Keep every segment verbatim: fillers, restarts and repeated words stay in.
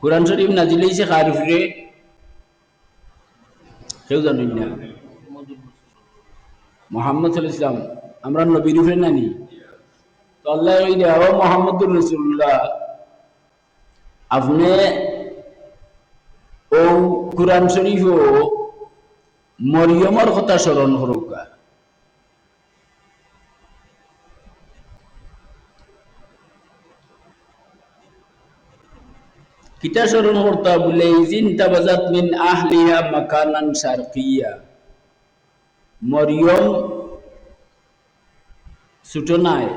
কোরআন শরীফ নাজিল অইছে কার উপরে? কেউ জানইন না? মুহাম্মদ সাল্লাল্লাহু আলাইহি ওয়াসাল্লাম, আমরার নবীর উপরে নানি? তো আল্লায় কইরা, "ও মুহাম্মদুর রাসূলুল্লাহ, আপনে অউ কোরআন শরীফো মরিয়মর কথা স্মরণ করউক্কা।" কিতা স্মরণ করতা বুলে, "ইজিন তাবাজাত মিন আহলিহা মাকানান শারকিয়া।" মরিয়ম ছোট নায়,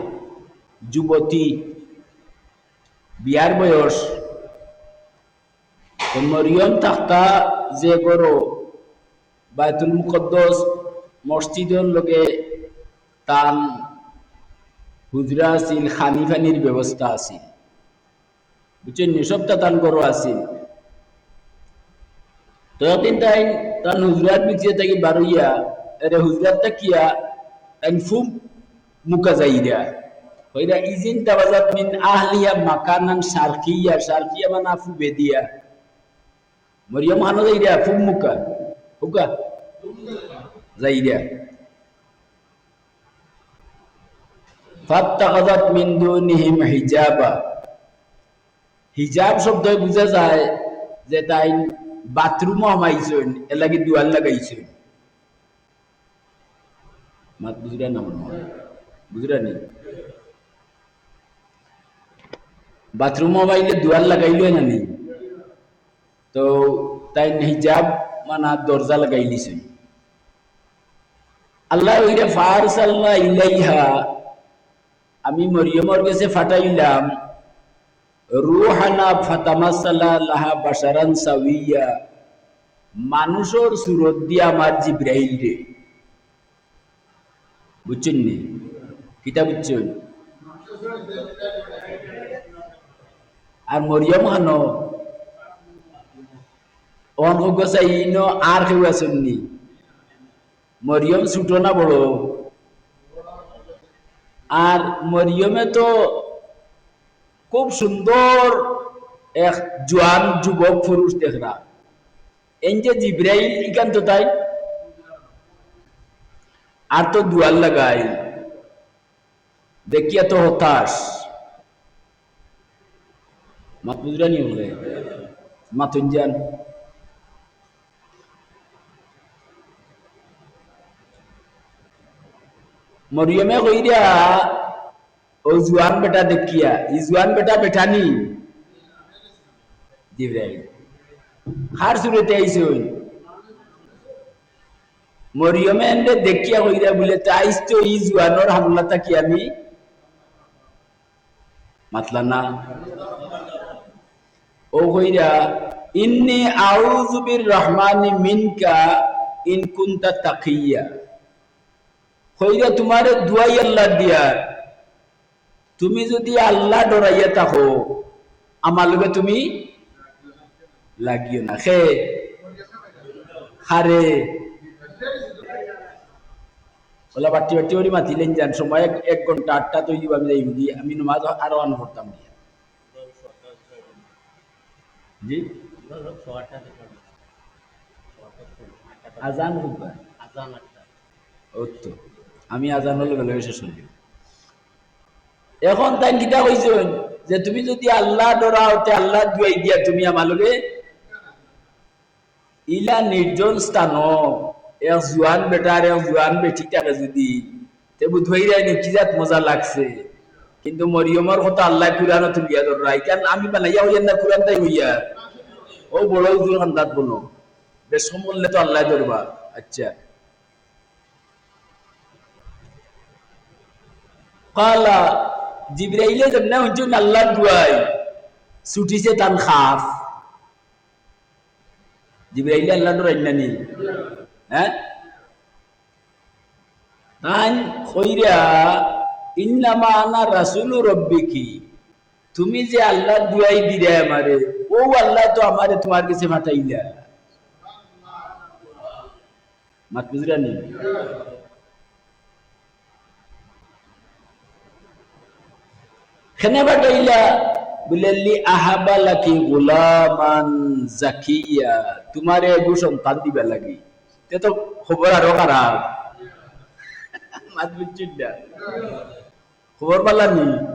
যুবতী, বিয়ার বয়স। তো মরিয়ম থাকতা যে ঘরো, বায়তুল মুকাদ্দাস মসজিদর লগে তান হুজরা আছিল, খানি-পানির ব্যবস্থা আছিল। বুঝছইন নি? সবটা তান ঘরো আছিল। তো একদিন তাইন তান হুজরার ভিতরে থাকি বারইয়া, এরে হুজরাত থাকিয়া তাইন পুব মুখা যাইরা। কইরা, "ইজিন তাবাজাত মিন আহলিহা মাকানান শারকিয়া।" শারকিয়া মানে পুবে দিয়া। মরিয়ম খানো যাইরা, পুব মুখা। হুকা? যাইরা। "ফাত্তাখাযাত মিন দুনিহিম হিজাবা।" হিজাব শব্দে বুঝা যায় যে তাইন বাথরুমো হামাইছইন, এরলাগি দুয়ার লাগাইছইন। মাত বুঝরা না মনে হয়? বুঝরা নি? বাথরুমো হামাইলে দুয়ার লাগাইলো না নি? তো তাইন হিজাব মানা দরজা লাগাইলিছইন। আল্লায় কইরা, "ফাআরসালনা ইলাইহা", আমি মরিয়মর গেছে পাঠাইলাম, "রুহানা ফাতামাসসালা লাহা বাশারান সাউইয়া", মানুষর সুরত দিয়া আমার জিব্রাইলরে। বুঝছইন নি? কিতা বুঝছইন? আর মরিয়ম খানো, অন হোক চাই ইনো আর কেউ আছইন নি? মরিয়ম ছোট না বড়? আর মরিয়মে তো খুব সুন্দর এক জোয়ান যুবক পুরুষ দেখরা। এইন যে জিব্রাইল ইখান তো তাইন, আর তো দুয়ার লাগাইল, দেখিয়া তো হতাশ। মাত বুঝরা নি অইলে? মাতইন যান। মরিয়মে কইরা, অউ জোয়ান বেটা দেখিয়া, ই জোয়ান বেটা বেটা নি? জিব্রাইল। কার সুরতে আইছইন? মরিয়মে এনরে দেখিয়া কইরা বুলে, "তে আইজ তো ই জোয়ানর হামলা থাকি আমি মাতলা না।" অউ কইরা, "ইন্নী আউযু বির রহমানি মিনকা ইন কুনতা তাকিয়্যা।" কইরা, "তুমারে দুয়াই আল্লার দিয়ার, তুমি যুদি আল্লা ডরাইয়া থাকো, আমার লগে তুমি লাগিও না।" খে? হারে। অলা বাট্টি বাট্টি করি মাতিলেন যান, সময় এক, এক ঘন্টা আটটা তো অইব, আমি যাইমুগি, আমি নমাজ আরো আন করতাম গিয়া। জি? আজান কতবার? আজান আটটা। অউ তো, আমি আজান অইলে বেলা শেষ অইব। এখন তাইন কিতা কইছইন যে, "তুমি যুদি আল্লা ডরাও, তে আল্লার দুয়াই দিয়া তুমি আমার লগে।" ইলা নির্জন স্থানো এক জোয়ান বেটা আর এক জোয়ান বেটি থাকে যুদি, তে বুধবাইরা নি কি জাত মজা লাগছে। কিন্তু মরিয়মর কথা আল্লায় কুরআনো তুলিয়া ধররা। ইখান আমি বানাইয়া কইয়ার না, কুরআন তাই কইয়ার। অউ বড় হুজুর খান্দাত বনো। বেশ কম করলে তো আল্লায় ধরবা। আচ্ছা। কালা, জিব্রাইলে যেমনে হুনছইন আল্লার দুয়াই, ছুটিছে তান খাফ। জিব্রাইলে আল্লাহ ডরাইন না নি? হ্যাঁ? তাইন কইরা, "ইন্নামা আনা রাসূলু রাব্বিকি।" তুমি যে আল্লার দুয়াই দিরায় আমারে, অউ আল্লায় তো আমারে তুমার গেছে পাঠাইলা। মাত বুঝরা নি? কেনে পাঠাইলা? বুলে, "লি আহাবা লাকি গুলামান জাকিয়া", তুমারে এগু সন্তান দিবার লাগি। তে তো খবর আরো খারাপ। মাত বুঝছইন না? খবর বালা নি?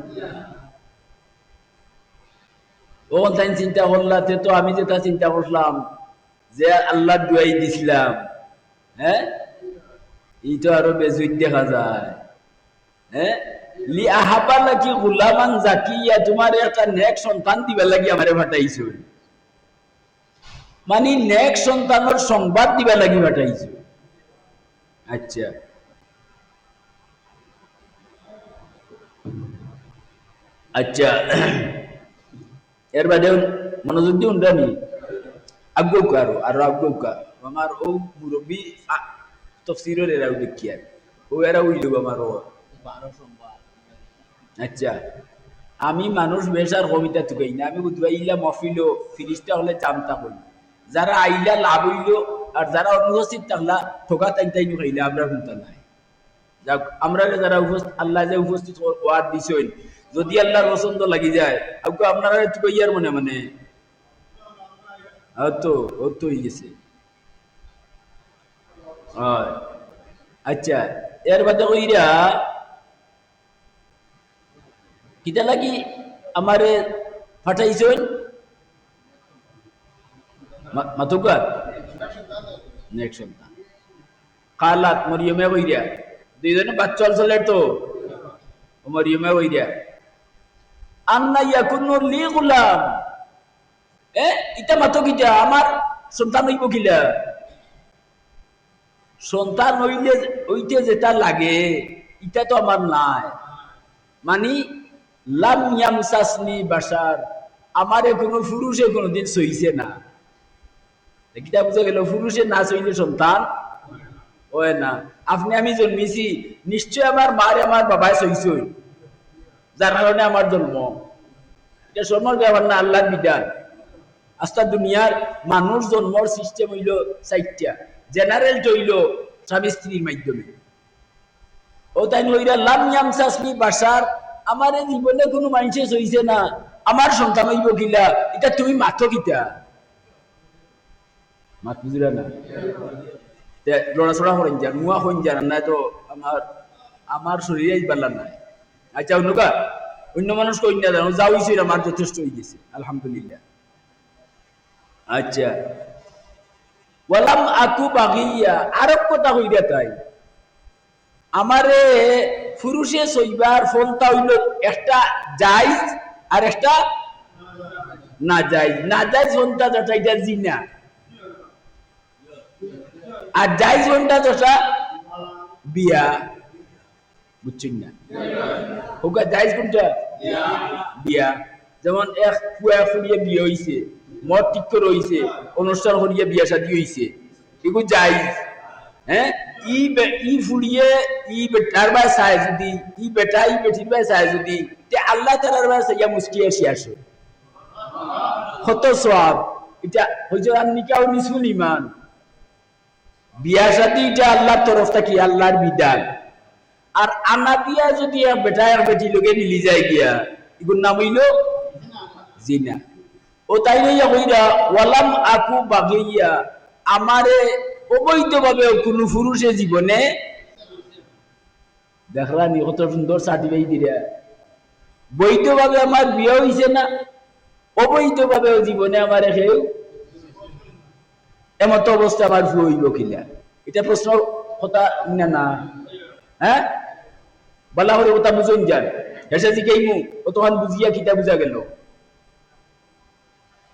অখন তাইন চিন্তা করলা, তে তো আমি যেটা চিন্তা করলাম, যে আল্লার দুয়াই দিছলাম, হ্যাঁ, ই তো আরো বেজুইত দেখা যায়। হ্যাঁ, "লি আহাবা লাকি গুলামান জাকিয়া", তুমারে একটা নেক সন্তান দিবার লাগি আমারে পাঠাইছইন। মানি নেক সন্তানর সংবাদ দিবার লাগি পাঠাইছইন। আচ্ছা, আচ্ছা, এর বাদে মনোযোগ দি হুনরা নি। আগুয়াউক্কা আরো, আরো আগুয়াউক্কা। আমার অউ মুরব্বি, আ, তফসিরর এরাও দেখিয়ার। অউ এরা অইলো আমার অউ। আচ্ছা, আমি মানুষ বেশ আর কম ইতা তুকাই না। আমি বুঝবা ইলা মহফিলো ফিরিস্তা অকলে জানতা কই। যারা আইলা লাভ অইলো, আর যারা অনুপস্থিত থাকলা, ঠকা তাইন তাইন খাইলা, আমরা হুনতা নাই। যাক, আমরারে যারা উপস্থ-, আল্লায় যে উপস্থিত অ-, অওয়ার দিছইন, যুদি আল্লার পছন্দ লাগি যায়, আউক্কা আপনারারে তুকাইয়ার মনে মনে। অত, অত অইগেছে। অয়। আচ্ছা, এর বাদে কইরা, কিতা লাগি আমারে পাঠাইছইন? মা-, মাতুক্কা? নেক সন্তান। কালাত, মরিয়মে কইরা। দুইজনে বাচ্চা চলের তো। অউ মরিয়মে কইরা, "আন্না ইয়াকুনু লি গুলাম।" এ, ইতা মাতো কিতা? আমার সন্তান অইবো কিলা? সন্তান অইলে, অইতে যেটা লাগে, ইটা তো আমার নাই। মানি, লাম ইয়ামসাসনি বাশার, আমারে কুনু পুরুষে কুনুদিন ছইছে না। তে কিতা বুঝা গেল? পুরুষে না ছইলে সন্তান অয় না। আপনে আমি জন্মিছি, নিশ্চয় আমার মারে আমার বাবায় ছইছইন, যার কারণে আমার জন্ম। ইটা শরমর ব্যাপার না, আল্লার বিধান। আস্তা দুনিয়ার মানুষ জন্মর system অইলো চাইরটা। General তো অইলো স্বামী স্ত্রীর মাধ্যমে। অউ তাইন কইরা, "লাম ইয়ামসাসনি বাশার", আমারে জীবনে কুনু মানষে ছইছে না, আমার সন্তান অইবো কিলা? ইটা তুমি মাতো কিতা? মাত বুঝিলা না? তে লড়াচড়া করইন যান, মুয়া কইন যান, আর নায় তো আমার, আমার শরীরে আইজ বালা নাই। আচ্ছা, অন্যকা, অন্য মানুষ কইন না জানো, যা অইছে আমার যথেষ্ট অইগেছে, আলহামদুলিল্লাহ। আচ্ছা, ওয়ালাম আকু বাগিয়া, আরক কথা কইরা তাই, আমারে পুরুষে ছইবার ফন্তা অইলো একটা জায়েজ আর একটা নাজায়েজ। নাজায়েজ ফন্তা যেটা, ইটা জিনা। আর জায়েজ ফন্তা যেটা, বিয়া। বুঝছইন না? অউগু জায়েজ কুনটা? বিয়া। যেমন এক পুয়া ফুড়িয়ে বিয়া অইছে, মত ঠিক করা অইছে, অনুষ্ঠান করিয়া বিয়া শাদী অইছে, ইগু জায়েজ। হ্যাঁ, ই বে-, ই ফুড়িয়ে ই বেটার বায় চায় যুদি, ই বেটা ই বেটির বায় চায় যুদি, তে আল্লাহ তাআলার বায় চাইয়া মুচকি হাসি আসে। কত সওয়াব। ইটা অইছে আর নিকাহু নিসফুল ঈমান। বিয়া শাদী ইটা আল্লার তরফ থাকি, আল্লার বিধান। আর আনা বিয়া যুদি এক বেটা এক বেটির লগে মিলি যায় গিয়া, ইগুর নাম অইলো জিনা। অউ তাইন অইয়া কইরা, "ওয়ালাম আকু বাগিয়া", আমারে অবৈধভাবে কুনু পুরুষে জীবনে, দেখরা নি কত সুন্দর certificate দিরা, বৈধভাবে আমার বিয়া অইছে না, অবৈধভাবেও জীবনে আমারে কেউ, এমতো অবস্থা আমার ফুয়া অইবো কিলা? ইটা প্রশ্নর কথা না, না? হ্যাঁ, বালা করি কথা বুঝইন যান। হেষে জিকাইমু, অতখান বুঝিয়া কিতা বুঝা গেল?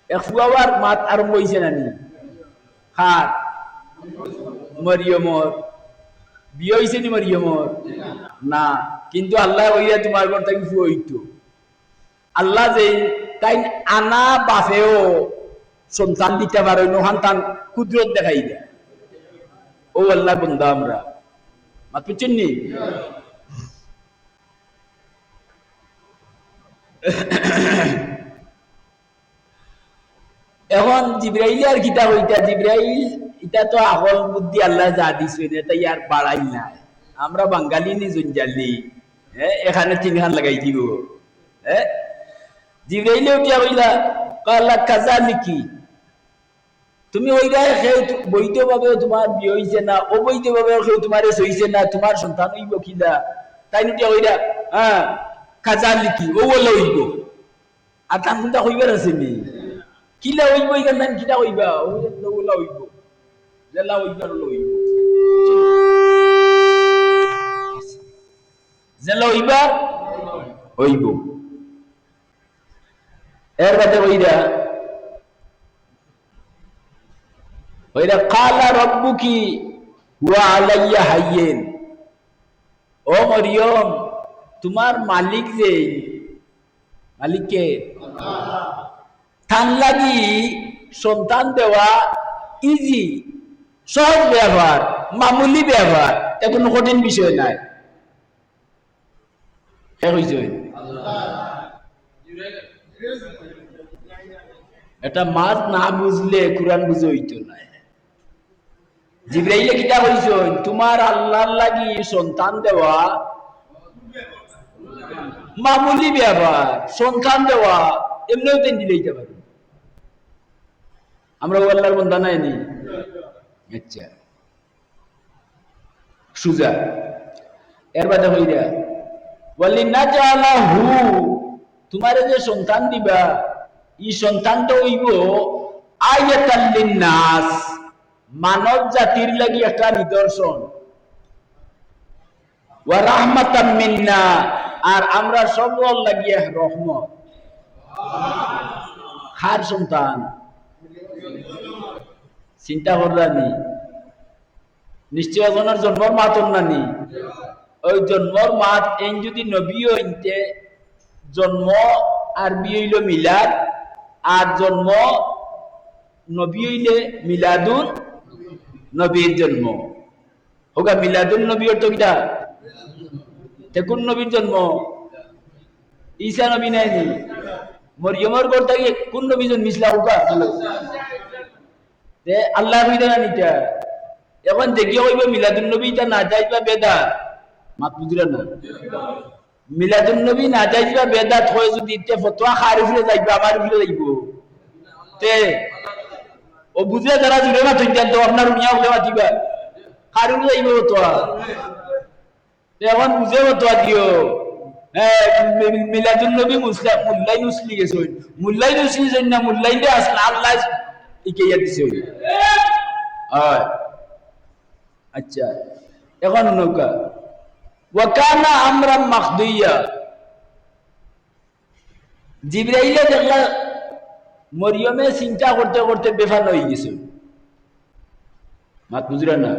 এক ফুয়া অওয়ার মাত আরম্ভ অইছে না নি? কার? মরিয়মর। বিয়া অইছে নি মরিয়মর? না। কিন্তু আল্লায় কইরা তুমার ঘর থাকি ফুয়া অইতো। আল্লায় যেইন তাইন আনা বাপেও সন্তান দিতা পারইন, অখান তান কুদরত দেখাই দেয়। অউ আল্লার বন্দা আমরা। মাত বুঝছইন নি? অখন জিব্রাইলে আর কিতা কইতা? জিব্রাইল, ইটা তো আকল বুদ্ধি আল্লায় যা দিছইন, ইটা ইয়ার বাড়াইল নায়। আমরা বাঙালি নি জঞ্জালি, হ্যাঁ, এখানে তিনখান লাগাই দিবো, হ্যাঁ? জিব্রাইলে উঠিয়া কইলা, "কালা কাযালিকি।" তুমি কইরায় কেউ তু-, বৈধভাবেও তুমার বিয়া অইছে না, অবৈধভাবেও কেউ তুমারে ছইছে না, তুমার সন্তান অইবো কিলা? তাইন উঠিয়া কইরা, "হ্যাঁ, কাযালিকি, অউ অলা অইবো।" আর তান কুনতা কইবার আছে নি? কিলা অইবো, ইখান তাইন কিলা কইবা? অউ অলা অইবো। যেলা অইবার অলা অইবো। যেলা অইবার অইবো। এর বাদে কইরা, কইরা, "কালা রাব্বুকি হুয়া আলাইয়া হায়্যিন।" ও মরিয়ম, তুমার মালিক যে, মালিক কে? তান লাগি সন্তান দেওয়া easy, সহজ ব্যাপার, মামুলি ব্যাপার, ইটা কুনু কঠিন বিষয় নায়। কে কইছইন? এটা মাত না বুঝলে কুরআন বুঝা অইতো নায়। জিব্রাইলে কিতা কইছইন? তুমার আল্লার লাগি সন্তান দেওয়া মামুলি ব্যাপার, সন্তান দেওয়া এমনেও তাইন দিলাইতা পারইন। আমরা অউ আল্লার বন্দা নায় নি? আচ্ছা। সুজা। এর বাদে কইরা, "ওয়ালিনাজআলাহু", তুমারে যে সন্তান দিবা, ই সন্তানটা অইবো আয়াতাল লিন্নাস, মানব জাতির লাগি একটা নিদর্শন। "ওয়া রাহমাতাম মিন্না", আর আমরা সবর লাগি এক রহমত। কার সন্তান? চিন্তা কররা নি? নিশ্চয় একজনর জন্মর মাত অর না নি? অউ জন্মর মাত এইন যুদি নবী অইন তে জন্ম আরবি অইলো মিলাদ, আর জন্ম নবী অইলে মিলাদুন নবীর জন্ম। অউগা মিলাদুন নবী অর্থ কিতা? তে কুন নবীর জন্ম? ঈসা নবী নায় নি? মরিয়মর ঘর থাকি কুন নবী জন্মিছলা অউগা? তে আল্লায় কইরা না নি ইটা। এখন যে কেউ কইবো মিলাদুন নবী ইটা নাজাইজ বা বেদাত, মাত বুঝরা না। মিলাদুন নবী নাজাইজ বা বেদাত কয় যুদি, তে ফতোয়া কার উপরে যাইবো? আমার উপরে যাইবো। তে অউ বুঝরা যারা জুরে মাতইন, জানতো আপনার মিয়া বলে মাতিবা। কার উপরে যাইবো ফতোয়া? তে এখন বুঝে ফতোয়া দিও। হ্যাঁ, মি-, মিলাদুন নবী মুসলা-, মুল্লাইন উসলি গেছইন। মুল্লাইন উসলি গেছইন না, মুল্লাইন রে আসলে আল্লায় ইকাইয়া দিছইন। হয়। আচ্ছা, এখন নৌকা। "ওয়া কানা আমরাম মাকদিয়া।" জিব্রাইলে দেখলা মরিয়মে চিন্তা করতে করতে বেফানা অইগেছে। মাত বুঝরা না?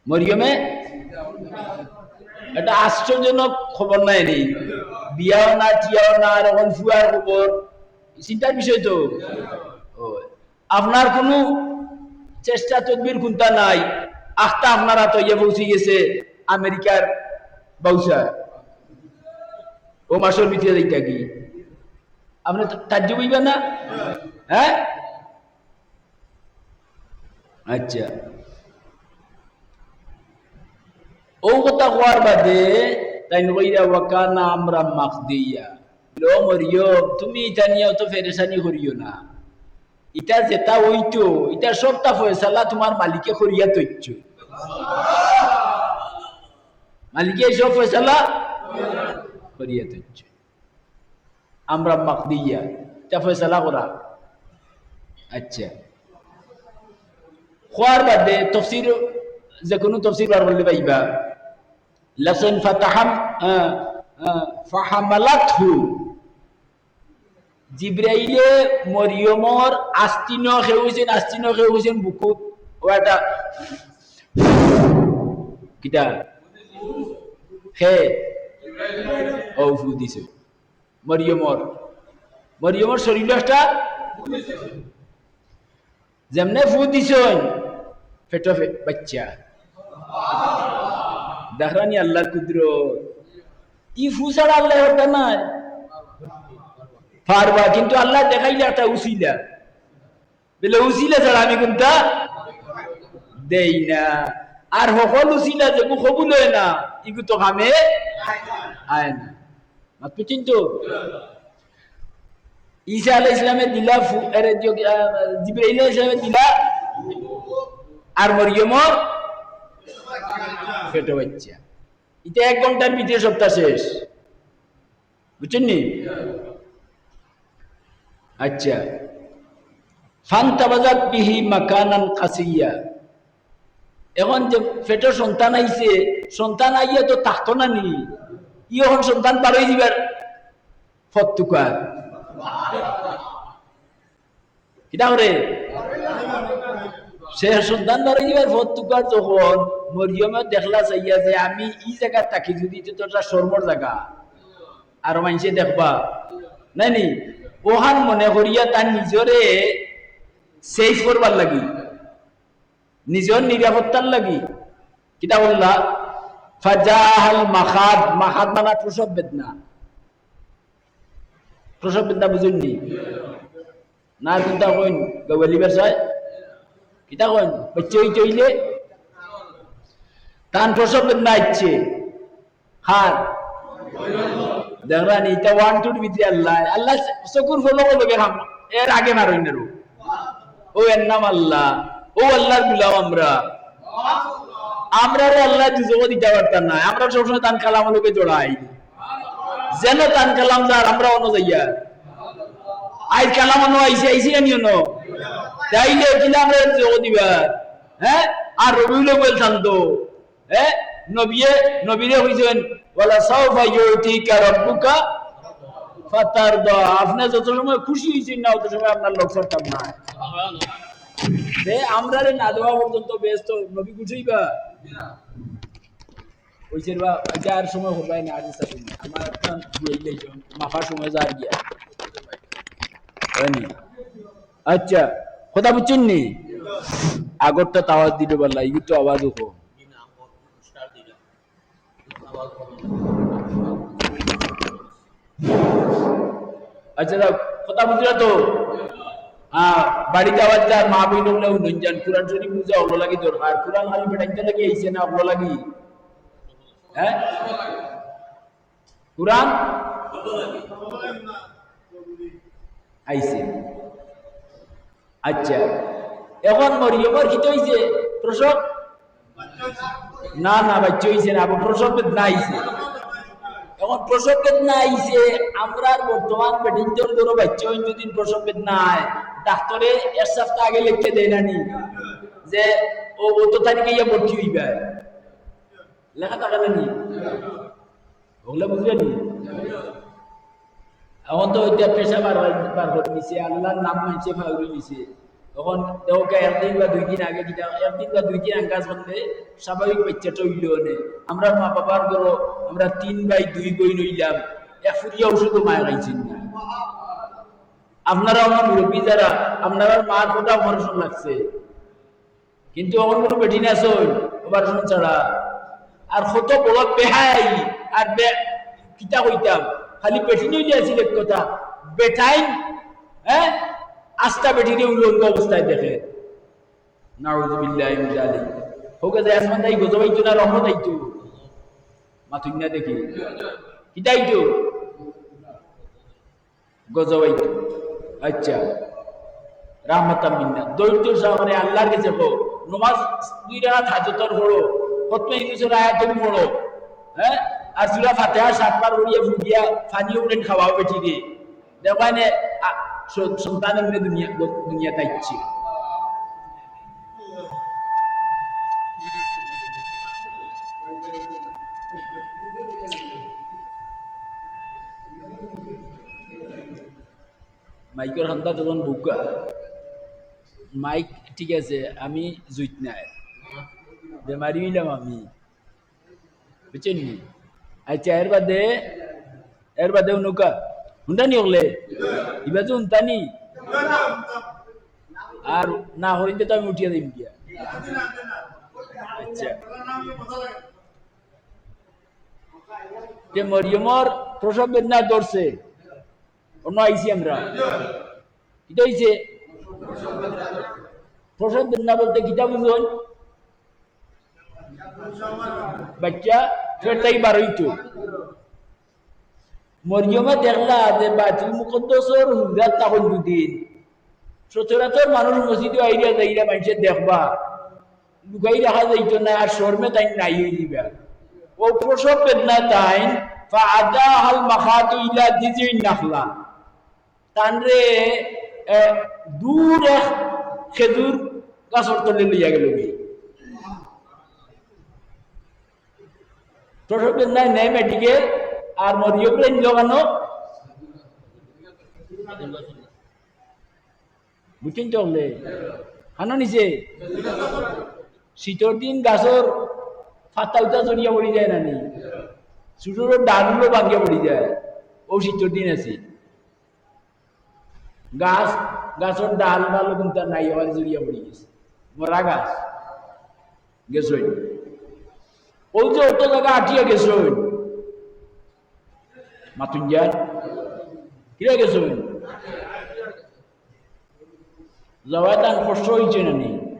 মরিয়মে, এটা আশ্চর্যজনক খবর নায় নি? বিয়াও না, টিয়াও না, আর এখন ফুয়ার খবর। চিন্তার বিষয় তো। অয়। আপনার কুনু চেষ্টা তদবির কুনতা নাই, আখতা আপনার আতো আইয়া পৌঁছি গেছে আমেরিকার বাউসা। অউ মাসর ভিতরে যাইতা কি? আপনে তা-, তাজ্জুব অইবা না? হ্যাঁ? আচ্ছা। অউ কথা কওয়ার বাদে তাইন কইরা, "ওয়া কানা আমরাম মাকদিয়া।" লো মরিয়ম, তুমি ইটা নিয়া অত পেরেশানি করিও না। ইটা যেটা অইতো, ইটা সবটা ফয়সালা তুমার মালিকে করিয়া থইছে। মালিকে সব ফয়সালা করিয়া থইছে। আমরা মাকদিয়া, ইটা ফয়সালা করা। আচ্ছা, কওয়ার বাদে তফসির, যে কুনু তফসির বার করলে পাইবা। লেখছইন ফাতাহাম-, আহ, আহ, ফাহামালাতহু। জিব্রাইলে মরিয়মর আস্তিনো খেউছেন, আস্তিনো খেউছেন বুকুত। ও একটা কিতা? খে। ও ফু দিছে। মরিয়মর। মরিয়মর শরীলো একটা যেমনে ফু দিছইন, পেটো ফে-, বাইচ্চা। দেখরানি আল্লার কুদরত। ই ফু ছাড়া আল্লায় পারতা নায়। পারবা, কিন্তু আল্লায় দেখাইলা একটা উছিলা। বলে, "উছিলা ছাড়া আমি কুনতা দেই না।" আর হকল উছিলা যেগু কবুল অয় না, ইগু তো কামে আয় না। আপনি চিনতো? ঈসা আলাইহিস সালামে দিলা ফু-, এরে দিও কি, আহ, জিবরাইল আলাইহিস সালামে দিলা, আর মরিয়মর পেটো বাচ্চা। ইটা এক ঘন্টার ভিতরে সবটা শেষ, বুঝছইন নি? আচ্ছা, ফান্তাবাযাত বিহি মাকানান কাসিয়্যা। এখন যে পেটো সন্তান আইছে, সন্তান আইয়া তো থাকতো না নি, ই এখন সন্তান বারই দিবার পথ তুকার। কিতা করে? সে সন্তান বারই দিবার পথ তুকার যখন মরিয়মে দেখলা চাইয়া যে আমি ই জাগাত থাকি, যদি তো একটা শরমর জাগা, আর মানষে দেখবা, নায় নি? ওখান মনে করিয়া তার নিজরে safe করবার লাগি, নিজর নিরাপত্তার লাগি কিতা করলা? ফাজাআহাল মাখাদ, মাখাদ মানে প্রসব বেদনা। প্রসব বেদনা বুঝইন নি? না, কিতা কইন? গাওয়ালি ভাষায় কিতা কইন? বাচ্চা অইতে অইলে তান প্রসব বেদনা আইছে। হার দেখরা নি, ইটা one two-র ভিতরে আল্লাহ, আল্লাহ চকুর পলকর লগে হাম-, এর আগে মারইন না রো। ও এর নাম আল্লাহ, ও আল্লাহর গুলাম আমরা। আমরারে আল্লাহ দুজখো দিতা পারতা নায়, আমরা সবসময় তান কালামর লগে জড়াই। যেন তান কালাম যার, আমরা অনো যাইয়ার। আইজ কালাম অনো আইছে, আইছে নি অনো? তাইলে কিলা আমরা দুজখো দিবা? হ্যাঁ? আর রবিউল আউয়াল থাকতো। হ্যাঁ? নবিয়ে, নবীরে কইছইন, "ওয়ালা সাউফা ইউতিকা রাব্বুকা ফাতারদা।" আপনে যত সময় খুশি অইছইন না, অত সময় আপনার লগ ছাড়তাম না। তে আমরারে না দেওয়া পর্যন্ত বেহেস্ত নবী গুছাইবা? কইছে বা, আচ্ছা, আর সময় করবায় না, আজ ইচ্ছা করি না। আমার একখান দুয়াইলে মাফার সময় যার গিয়া। অয়নি? আচ্ছা, কথা বুঝছইন নি? আগরটা তো আওয়াজ দিল বালা, ইগু তো আওয়াজ উঠো। আচ্ছা, যাও, কথা বুঝলা তো? হ্যাঁ, বাড়িত আওয়াজ যার, মা বইন অকলে হুনইন যান, কোরআন শরীফ বুঝা অকলর লাগি দরকার। কোরআন খালি বেটাইন্তর লাগি আইছে না, অকলর লাগি? হ্যাঁ? কোরআন আইছে। আচ্ছা, এখন মরিয়মর কিতা অইছে? প্রসব? না, না, বাচ্চা অইছে না, আবার প্রসব বেদনা আইছে। এখন প্রসব বেদনা আইছে, আমরার বর্তমান বেটিন্তর ধরো বাচ্চা অইন যদি প্রসব বেদনা আয়, ডাক্তরে এক সপ্তাহ আগে লেখিয়া দেয় না নি যে ও অত তারিখে ইয়া ভর্তি অইবা, লেখা থাকে না নি? অগুলা বুঝরা নি? এখন তো ইটা পেশা বার, বার, বার করি নিছে, আল্লাহর নাম মানষে পাউরি নিছে। তখন দেখো একদিন বা দুই দিন আগে কিতা, একদিন বা দুই দিন আন্দাজ করলে স্বাভাবিক বাচ্চাটা অইলো অনে। আমরার মা বাবার ধরো, আমরা তিন ভাই দুই বইন অইলাম, এক ফুরিয়া ওষুধও মায়ে খাইছইন না। আপনারা আমার মুরব্বী যারা, আপনারার মার কটা অপারেশন লাগছে, কিন্তু অখন কুনু বেটিন আছইন, অপারেশন ছাড়া। আর কত বড় বেহায়াই, আর বে-, কিতা কইতাম, খালি বেটিন অইলে আছিল এক কথা, বেটাইন, হ্যাঁ, আস্তা বেটিরে উলঙ্গ অবস্থায় দেখে। নাউজুবিল্লাহি মিন যালিক। হোক যে আসমান তাই গজব আইতো না রহমত আইতো? মাতুন না দেখি। কিতা আইতো? গজব আইতো। আচ্ছা, রাহমাতাম মিন্না। ধৈর্য সহকারে আল্লাহর কাছে কও। নমাজ দুই রাকাত হাজতর পড়ো। খতমে ইউনূসর আয়াতুল পড়ো। হ্যাঁ? আর সূরা ফাতিহা সাতবার পড়িয়া ফুটিয়া পানি উড়েন খাওয়াও বেটিরে। দেখো এনে, আ, স-, সন্তান এমনি দুনিয়া, দুনিয়াত আইছে। মাইকর হান্দা তখন বুকা। মাইক ঠিক আছে, আমি জুইত নাই, বেমারি অইলাম আমি, বুঝছইন নি? আচ্ছা, এর বাদে, এর বাদে হুনউক্কা, হুনরা নি অকলে? ইবা তো হুনতা নি? আর না হুনইন তে তো আমি উঠিয়া দিমু গিয়া। আচ্ছা, তে মরিয়মর প্রসব বেদনা ধরছে, অনো আইছি আমরা। কিতা অইছে? প্রসব বেদনা বলতে কিতা বুঝইন? বাচ্চা পেট থাকি বার অইতো। মরিয়মে দেখলা যে বাইতুল মুকাদ্দাসর হুজরাত তখন দুদিন। সচরাচর মানুষ মসজিদো আইরা যাইরা মানষে দেখবা, লুকাই রাখা যাইতো না, আর শরমে তাইন নাই অইযিবা। অউ প্রসব বেদনায় তাইন, فأتاها المخاض إلى جذع النخلة। তানরে, এ, দূর এক খেজুর গাছর তলে লইয়া গেলগি। প্রসব বেদনায় নেয় মেডিকেল, আর মরিয়মরে নিলো কেনে? বুঝছইন তো অকলে? কানো নিছে? শীতর দিন গাছর পাতা উতা ঝরিয়া পড়ি যায় না নি? ছোট ছোট ডালগুলো ভাঙ্গিয়া পড়ি যায়। অউ শীতর দিন আছে। গাছ, গাছর ডাল ডাল কিন্তু নাই, অখান ঝরিয়া পড়ি গেছে। মরা গাছ। গেছইন। অউ যে অত জাগা আটিয়া গেছইন। মাতুন যার। কিরা গেছইন? যাওয়ায় তান কষ্ট অইছে না নি?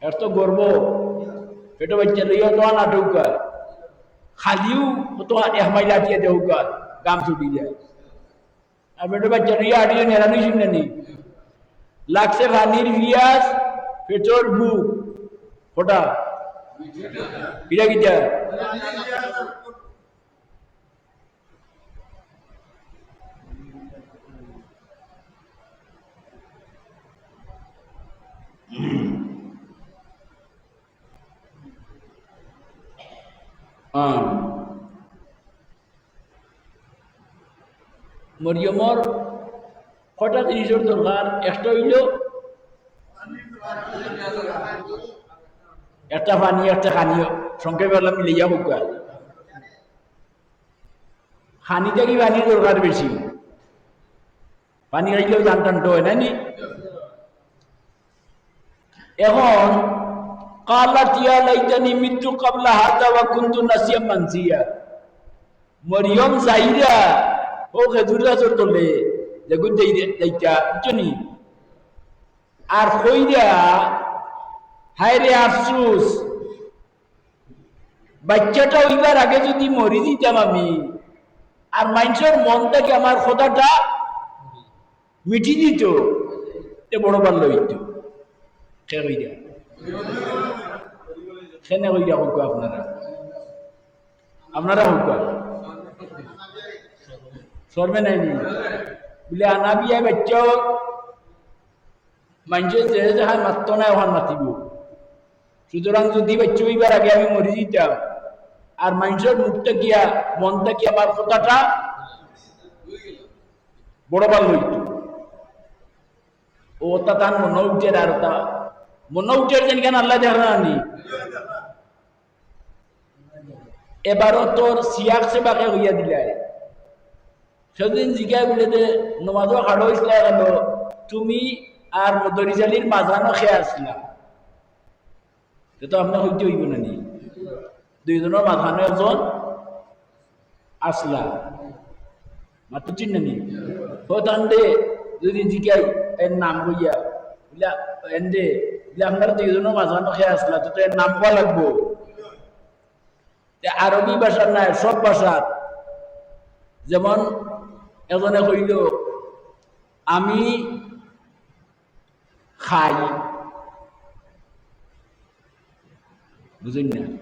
এর তো গর্ব। পেটো বাইচ্চা লইয়া তো আনা ঢুকা। খালিউ তো এক মাইল আটিয়া দেউকা, গাম ছুটি যায়। আর পেটো বাইচ্চা লইয়া আটিয়া নেড়া নিছইন না নি? লাগছে পানির পিয়াস, পেটর ভুক। কটা? কিরা কিতা? হ্যাঁ। মরিয়মর কয়টা জিনিসর দরকার, একটা অইলো একটা পানি, একটা খানি, সংক্ষেপে অলা মিলাইয়া কউক্কা। খানি থাকি পানির দরকার বেশি। পানি খাইলেও জান টান তো অয় না নি? এখন قالت يا ليتني مت قبل هذا وكنت نسيا منسيا। মরিয়ম যাইরা অউ খেজুর গাছর তলে, যেগুন যাইরা, যাইতা, বুঝছো নি? আর কইরা, হায় রে আফসুস, বাইচ্চাটা অইবার আগে যুদি মরি যিতাম আমি, আর মানষর মন থাকি আমার কথাটা মিটি যিত, তে বড় ভালা অইতো। কে কইরা? কেনে কইরা কউক্কা আপনারা? আপনারা কউক্কা। শরমে নাই নি? বুলে আনা বিয়া বাইচ্চাও মানষে যে যেখান মাততো না, অখান মাতিবো। সুতরাং যুদি বাইচ্চা অইবার আগে আমি মরি যিতাম, আর মানষর মুখ থাকিয়া, মন থাকিয়া আমার কথাটা বড় ভালা অইতো। অউ কথা তান মনো উঠের, আর অতা মনো উঠের যেন কেন আল্লায় দেখরা না নি? এবারও তোর সিয়াক সেবাকে কইয়া দিলাই। সেদিন জিগায় বুলে যে, নমাজো খাড়ো অইছলায় কেনে, তুমি আর মদরিছ আলীর মাঝখানো কে আছলা? তে তো আপনার কইতে অইবো না নি? দুইজনর মাঝখানো একজন আছলা। মাততে চিন না নি? অউ তানরে যুদি জিগাই, এর নাম কইয়া, বুলে, এনরে, বুলে, আপনারা দুইজনর মাঝখানো কে আছলা, তে, তে এর নাম কওয়া লাগবো। তে আরবি ভাষার নায়, সব ভাষার। যেমন একজনে কইলো, "আমি খাই।" বুঝইন না?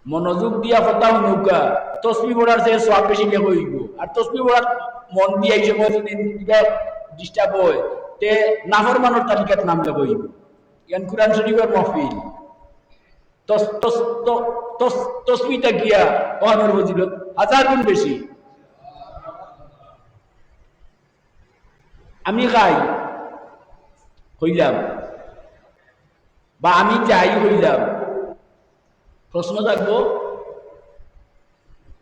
মনোযোগ দিয়া কথা হুনউক্কা, তসবি পড়ার চেয়ে সওয়াব বেশি লেখা অইবো। আর তসবি পড়ার মন দিয়া এই সময় যুদি ইটা disturb অয়, তে নাফরমানর তালিকাত নাম লেখা অইবো। ইয়ান কুরআন শরীফর মাহফিল। তস-, তস-, ত-, তস-, তসবিটা গিয়া অখানর ফজিলত হাজার গুণ বেশি। আমি খাই কইলাম, বা আমি যাই কইলাম, প্রশ্ন থাকবো,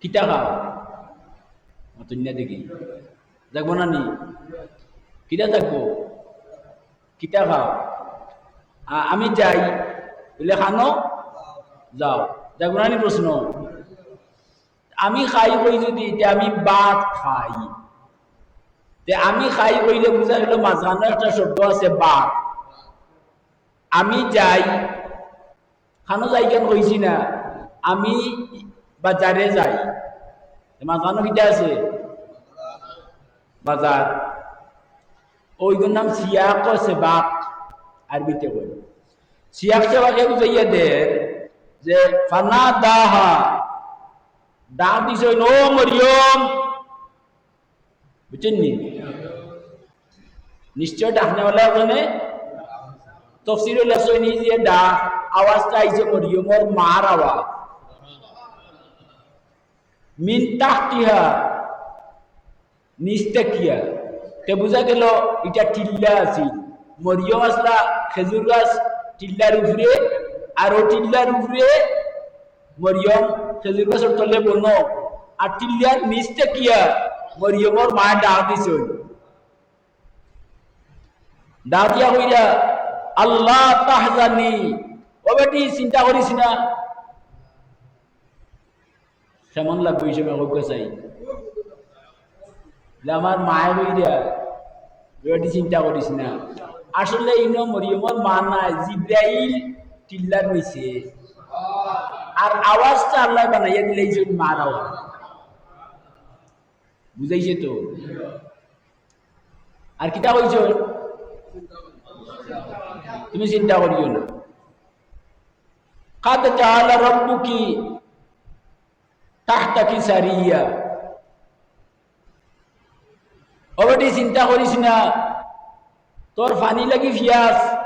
কিতা খাও? মাতুন না দেখি, থাকবো না নি? কিতা থাকবো? কিতা খাও? আ-, আমি যাই, বুলে, "খানো?" "যাও।" যাইবো না নি প্রশ্ন? আমি খাই কই যুদি, তে আমি ভাত খাই। তে আমি খাই কইলে বুঝা গেল মাঝখানো একটা শব্দ আছে, ভাত। আমি যাই, খানো যাই কেন কইছি না? আমি বাজারে যাই। মাঝখানো কিতা আছে? বাজার। ওইগুর নাম সিয়াক ও সেবাক, আরবিতে কয়। সিয়াক সেবাকে বুঝাইয়া দের যে ফানাদাহা, ডাক দিছইন, "ও মরিয়ম।" বুঝছইন নি? নিশ্চয় ডাকনেওয়ালা ওখানে তফসিরে লেখছইন যে ডাক, আওয়াজটা আইছে মরিয়মর মার আওয়াজ। মিন তাহতিহা, নিচ থাকিয়া। তে বুঝা গেল ইটা টিল্লা আছিল। মরিয়ম আছলা খেজুর গাছ টিল্লার উপরে, আর ও টিল্লার উপরে মরিয়ম খেজুর গাছর তলে বনো, আর টিল্লার নিচ থাকিয়া মরিয়মর মায় ডাক দিছইন। ডাক দিয়া কইরা, "আল্লা তাহজানি, ও বেটি, চিন্তা করিস না।" কেমন লাগবো এই সময় কউক্কা চাই? যে আমার মায় কইরা, "ও বেটি, চিন্তা করিস না।" আসলে ইনো মরিয়মর মা নায়, জিব্রাইল টিল্লার নিচে। আর আওয়াজটা আল্লায় বানাইয়া দিলাইছইন মার আওয়াজ। বুঝাইছে তো? আর কিতা কইছইন? তুমি চিন্তা করিও না। কাদ জাআলা রাব্বুকি তাহতাকি সারিয়া। ও বেটি, চিন্তা করিস না, তোর পানি লাগি পিয়াস,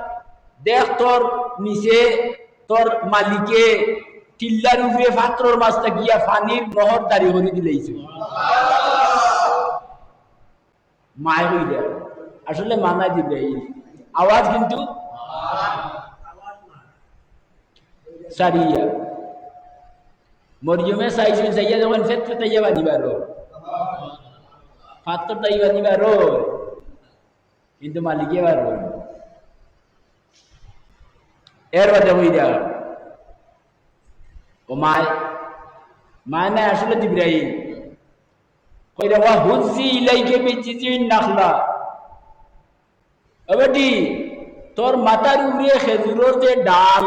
দেখ তোর নিচে তোর মালিকে টিল্লার উপরে পাত্রর মাঝ থাকিয়া পানির নহর জারি করি দিলাইছে। মায় কইরা, আসলে মা নায় জিব্রাইল, আওয়াজ কিন্তু সারিয়া। মরিয়মে চাইছইন, চাইয়া যখন পেট ফাটাইয়া পানি বারো, পাত্রর থাকি পানি বারো, কিন্তু মালিকে বারো। এর বাদে কইরা, ও মায়, মায় নায় আসলে জিব্রাইল। কইরা, "ওয়া হুজ্জি ইলাইকি বিজিজিন নাখলা।" ও বেটি, তোর মাথার উপরে খেজুরর যে ডাল,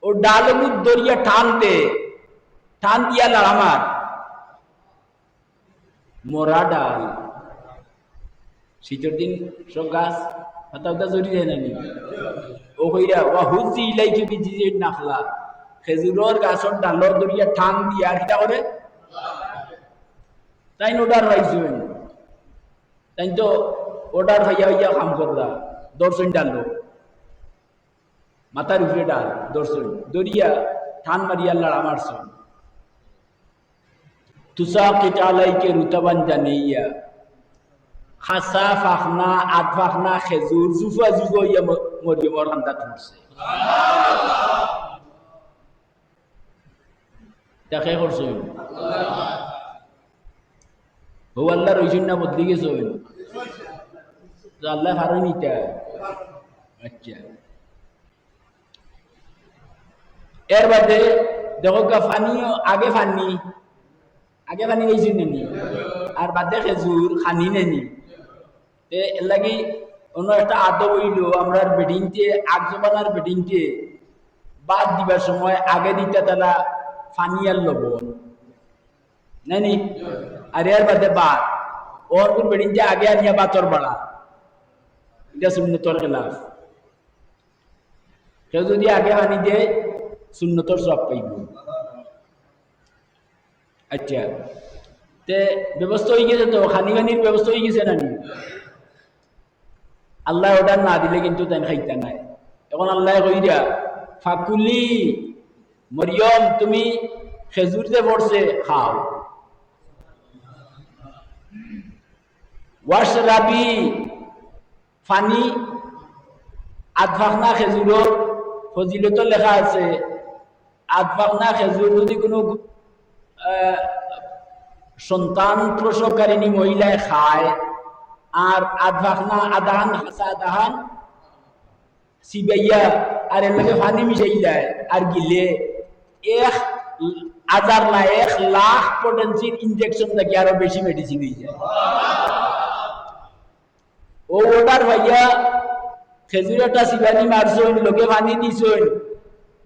ও ডাল অগু ধরিয়া টান দে, টান দিয়া লাড়া মার। মরা ডাল। শীতর দিন সব গাছ পাতা উতা ঝরি যায় না নি? ও কইরা, "ওয়া হুজ্জি ইলাইকি বিজিজিন নাখলা।" খেজুরর গাছর ডাল ধরিয়া টান দিয়া আর কিতা করে? তাইন order পাইছইন। তাইন তো order পাইয়া পাইয়া কাম কররা। ধরছইন ডাল। মাথার উপরে ডাল ধরছইন, ধরিয়া টান মারিয়া লাড়া মারছইন। তুসাকিতু আলাইকি রুতাবান জানিয়া, খাসা পাখনা, আধ পাখনা খেজুর জুফা জুফা অইয়া ম-, মরিয়মর কান্দাত পড়ছে। ইতা কে করছইন? ও আল্লাহ রইছইন না বদলি গেছইন? তো আল্লাহ পারইন ইতা। আচ্ছা। এর বাদে দেখউক্কা পানি, আগে পানি, আগে পানি খাইছইন না নি? আর বাদে খেজুর খানি না নি? তে এর লাগি অন্য একটা আদব অইলো, আমরার বেটিন্তে, আগ জমানার বেটিন্তে ভাত দিবার সময় আগে দিতা তারা পানি আর লবণ। নায় নি? আর এর বাদে ভাত। অগুর বেটিন্তে আগে আনিয়া ভাতর বাড়া। ইটা সুন্নতর খেলাফ। কেউ যদি আগে পানি দেয়, সুন্নতর সওয়াব পাইবো। আচ্ছা, তে ব্যবস্থা অইগেছে তো, খানি পানির ব্যবস্থা অইগেছে না নি? আল্লায় order না দিলে কিন্তু তাইন খাইতা নায়। এখন আল্লায় কইরা, "ফাকুলি, মরিয়ম, তুমি খেজুর যে পড়ছে, খাও। ওয়াশরাবি, পানি।" আধ পাখনা খেজুরর ফজিলতো লেখা আছে, আধ পাখনা খেজুর যদি কুনু, আহ, সন্তান প্রসবকারিণী মহিলায় খায়, আর আধ পাখনা, আধাখান খাসা, আধাখান চিবাইয়া, আর এর লগে পানি মিশাইলায়, আর গিলে, এক হাজার না, এক লাখ potency-র injection থাকি আরো বেশি medicine অইযায়। ও order পাইয়া খেজুর একটা চিবানি মারছইন, লগে পানি দিছইন,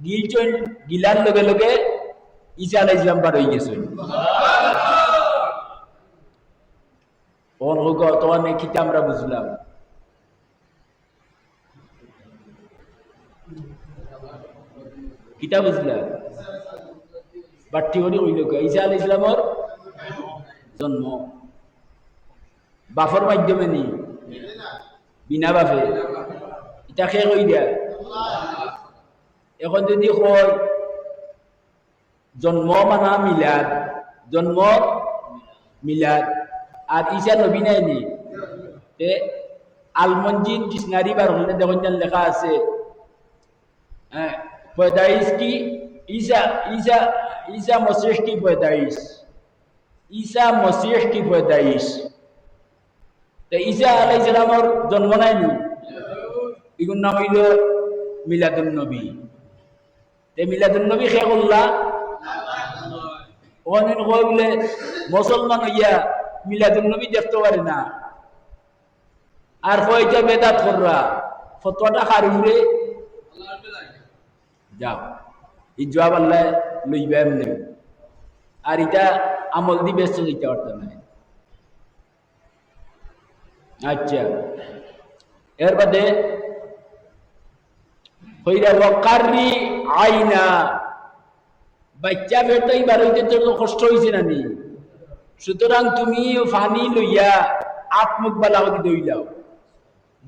গিলছইন, গিলার লগে লগে ঈসা আলাইহিস সালাম বার অই গেছইন। অখন কউক্কা, অতখানে কিতা আমরা বুঝলাম? কিতা বুঝলাম? বাট্টি করি কইল কে? ঈসা আলাইহিস সালামর জন্ম। বাফর মাধ্যমে নি? বিনা বাফে। ইটা কে কইরা? অখন যুদি কয়, জন্ম মানা মিলাদ, জন্ম মিলাদ। আর ঈসা নবী নায় নি? তে আল মঞ্জিল dictionary বার করলে দেখইন যেন লেখা আছে, হ্যাঁ, পয়দাইশ কি ঈসা, ঈসা, ঈসা মসিহ কি পয়দাইশ, ঈসা মসিহ কি পয়দাইশ। তে ঈসা আলাইহিস সালামর জন্ম নায় নি? ইগুর নাম অইল মিলাদুন নবী। তে মিলাদুন নবী কে করলা? অনেক কয় বুলে মুসলমান অইয়া মিলাদুন নবী দেখতো পারে না, আর কয় ইটা বেদাত কররা। ফতোয়াটা কার উপরে? যাও, ই জুয়াব আল্লায় লইবা এমনে। আর ইটা আমল দি বেহেস্তো যাইতা পারতা নায়। আচ্ছা, এর বাদে কইরা ওয়াকাররি আইনা, বাইচ্চা পেট থাকি বার অইতে তো কষ্ট অইছে না নি? সুতরাং তুমি পানি লইয়া আত মুখ বালা করি ধইলাও,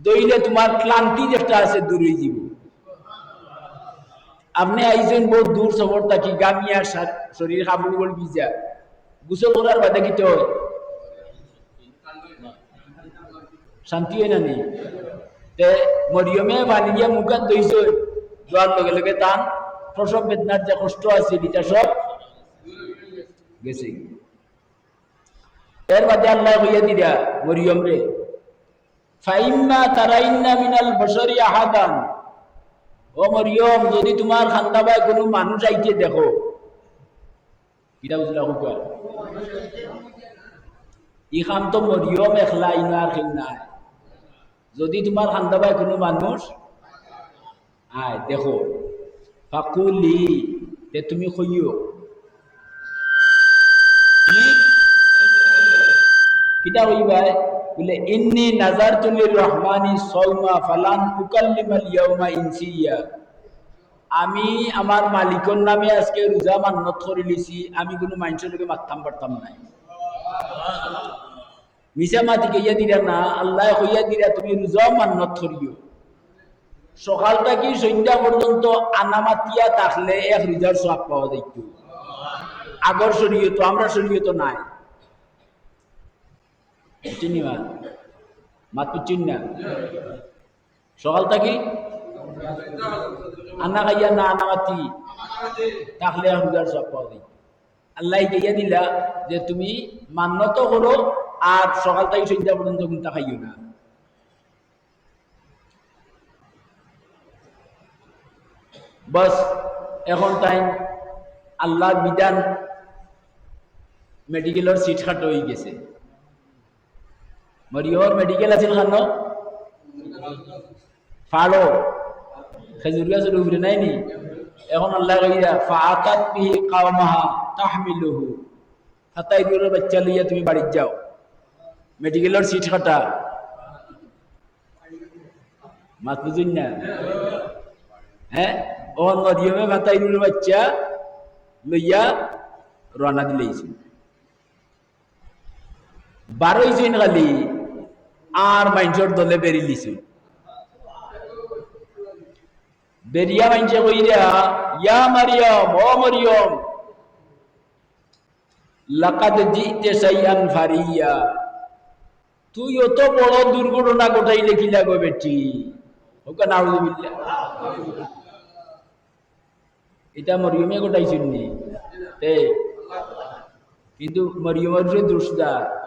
ধইলে তুমার ক্লান্তি যেটা আছে দূর অই যিবো। আপনে আইছইন বউত দূর সফর থাকি, ঘামিয়া শা-, শরীর কাপড় উপর ভিজা, গোসল করার বাদে কিতা অয়? শান্তি অয় না নি? তে মরিয়মে পানি দিয়া মুখ আত ধইছইন, ধোয়ার লগে লগে তান প্রসব বেদনার যে কষ্ট আছে, ইটা সব গেছে। এর বাদে আল্লায় কইয়া দিরা মরিয়মরে, "ফাইম্মা তারাইন্না মিনাল বাশারি আহাদান।" ও মরিয়ম, যুদি তুমার কান্দাবায় কুনু মানুষ আইতে দেখো, কিতা বুঝলা কউক্কা? ই কাম তো মরিয়ম একলা, ইনো আর কেউ নাই। যুদি তুমার কান্দাবায় কুনু মানুষ আয়, দেখো, ফাকুলি, তে তুমি কইও। তুমি কিতা কইবায়? বুলে, "ইন্নি নাযারতু লির-রহমানি সাওমা ফালান উকাল্লিমাল ইয়াওমা ইনসিয়া।" আমি আমার মালিকর নামে আজকে রোজা মান্নত করিলিছি, আমি কুনু মানষর লগে মাততাম পারতাম নায়। মিছা মাতি কইয়া দিরা না, আল্লায় কইয়া দিরা, "তুমি রোজাও মান্নত করিও।" সকাল থাকি সন্ধ্যা পর্যন্ত আনা মাতিয়া থাকলে এক রোজার সওয়াব পাওয়া যাইতো। আগর শরীয়তো, আমরার শরীয়তো নাই। বুঝছইন নি মা? মাত বুঝছইন না? সকাল থাকি আনা খাইয়া না আনা মাতি থাকলে এক রোজার সওয়াব পাওয়া যাইতো। আল্লায় কইয়া দিলা যে তুমি মান্নত করো আর সকাল থাকি সন্ধ্যা পর্যন্ত কুন্তা খাইও না। বাস, অখন তাইন আল্লার বিধান, মেডিকেলর সিট কাটা অই গেছে। মরিয়মর মেডিকেল আছিল কানো? ফাড়ো। খেজুর গাছর উপরে নাই নি? অখন আল্লায় কইরা, "ফাআতাত বিহি কাওমাহা তাহমিলুহু।" ফাতাইরুরে বাইচ্চা লইয়া তুমি বাড়িত যাও। মেডিকেলর সিট কাটা। মাত বুঝছইন না? হ্যাঁ? অখন মরিয়মে ফাতাইরুরে বাইচ্চা লইয়া রওনা দিলাইছে। বার অইছইন খালি, আর মানষর দলে বেরিলিছইন। বেরিয়া মানষে কইরা, "ইয়া মারিয়াম, ও মরিয়ম, লাকাদ জিতে শাইআন ফারিয়া, তুই অত বড় দুর্ঘটনা ঘটাইলে কিলা গো বেটি?" কউক্কা নাউজুবিল্লাহ। ইটা মরিয়মে ঘটাইছইন নি? তে, কিন্তু মরিয়মর যে দুষ দা,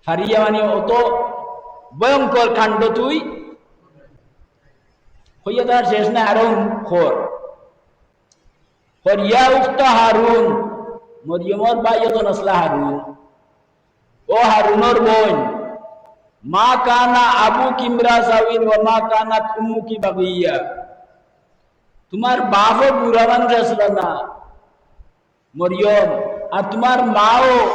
ফারিয়া মানে অত ভয়ঙ্কর কাণ্ড তুই কইয়া তার শেষ নাই, আরো কর। কর, ইয়া উখতা হারুন, মরিয়মর ভাই একজন আছলা হারুন, ও হারুনর বইন, মা কানা আবুকি ইমরা সাউইন ওয়া মা কানাত উম্মুকি বাগিয়া। তুমার বাফও বুরা মানুষ আছলা না, মরিয়ম, আর তুমার মাও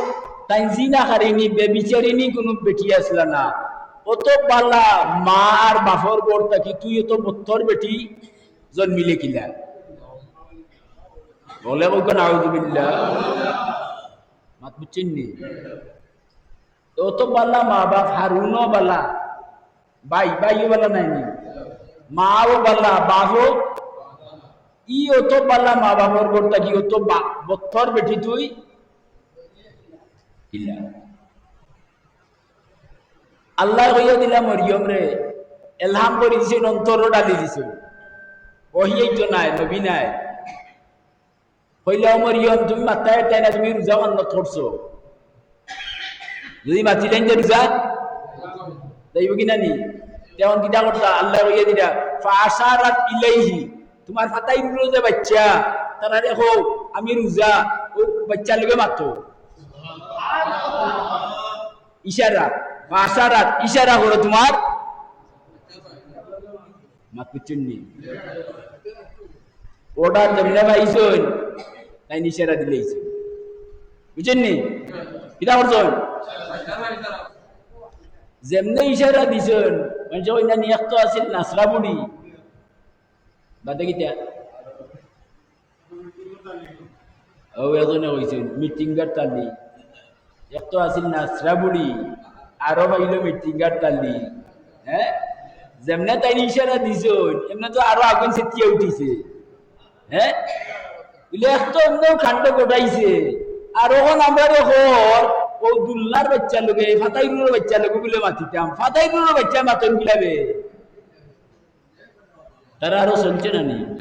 তাইন জিনা করিনি, বেবিচারিনি কুনু বেটি আছলা না। অত বালা মা আর বাফর ঘর থাকি তুই অত বত্তর বেটি জন্মিলে কিলা? বলে কউক্কা নাউজুবিল্লাহ। মাত বুঝছইন নি? অত বালা মা বাফ, হারুনও বালা, ভাই, ভাইও বালা নায়নি, মাও বালা, বাফও, ই অত বালা মা বাফর ঘর থাকি অত বা-, বত্তর বেটি তুই কিলা? আল্লায় কইয়া দিলা মরিয়মরে, এলহাম করি দিছইন, অন্তরো ঢালি দিছইন। ওহি আইতো নায়, নবী নায়। কইলা, "ও মরিয়ম, তুমি মাততায় পারতায় না, তুমি রোজা মান্নত করছো। যুদি মাতিলাইন যে রোজা, যাইবো কি না নি?" তে অখন কিতা করতা? আল্লায় কইয়া দিলা, "ফাআশারাত ইলাইহি।" তুমার ফাতাইরুরর যে বাইচ্চা, তারারে কও, "আমি রোজা", অউ বাইচ্চার লগে মাতো। ইশারা, ফাআশারাত, ইশারা করো তুমার। মাত বুঝছইন নি? Order যেমনে পাইছইন, তাইন ইশারা দিলাইছইন। বুঝছইন নি? কিতা করছইন? যেমনে ইশারা দিছইন, মানষে কইন না নি, এক তো আছিল নাসরা বুড়ি, বাদে কিতা? অউ একজনে কইছইন, মিটিঙ্গার তালি। এক তো আছিল নাসরা বুড়ি, আরো পাইলো মিটিঙ্গার তালি। হ্যাঁ? যেমনে তাইন ইশারা দিছইন, এমনে তো আরো আগুন ছেতিয়া উঠিছে। হ্যাঁ? বুলে, এক তো এমনেউ কাণ্ড ঘটাইছে, আর অখন আমরারে কর, অউ দুলনার বাইচ্চার লগে, ফাতাইরুরর বাইচ্চার লগে বুলে মাতিতাম, ফাতাইরুরর বাইচ্চা মাতইন কিলা বে? তারা আরো চলছে না নি?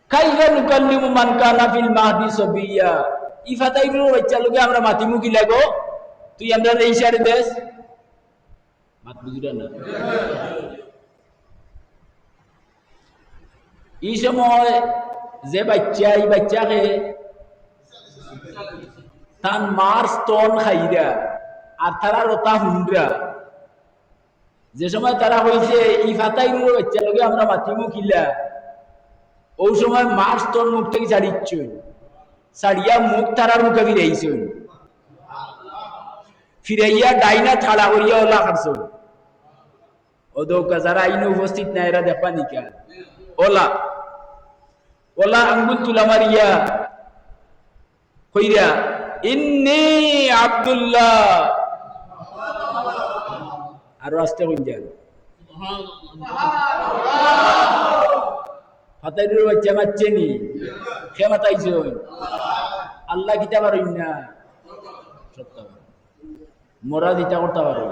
কাইফা নুকাল্লিমু মান কানা ফিল মাহদি সাবিয়্যা। ই ফাতাইরুরর বাইচ্চার লগে আমরা মাতিমু কিলা গো? তুই আমরারে ইশারা দেস? মাত বুঝরা না। ই সময় যে বাইচ্চা, ই বাইচ্চা কে, তান মার স্তন খাইরা, আর তারার অতা হুনরা। যে সময় তারা কইছে, "ই ফাতাইরুরর বাইচ্চার লগে আমরা মাতিমু কিলা?" অউ সময় মার স্তন মুখ থাকি ছাড়িছইন, ছাড়িয়া মুখ তারার মুখে ফিরাইছইন, ফিরাইয়া ডাইন আত খাড়া করিয়া অলা করছইন। অউ দেখউক্কা, যারা ইনো উপস্থিত নায়, এরা দেখবা নিকা? অলা, অলা আঙ্গুল তুলা মারিয়া কইরা, "ইন্নী আব্দুল্লাহ।" আরো আস্তে কইন যান। ফাতাইরুরর বাইচ্চা মাতছে নি? কে মাতাইছইন? আল্লাহ কিতা পারইন না? সত্য। মরা দিতা করতা পারইন।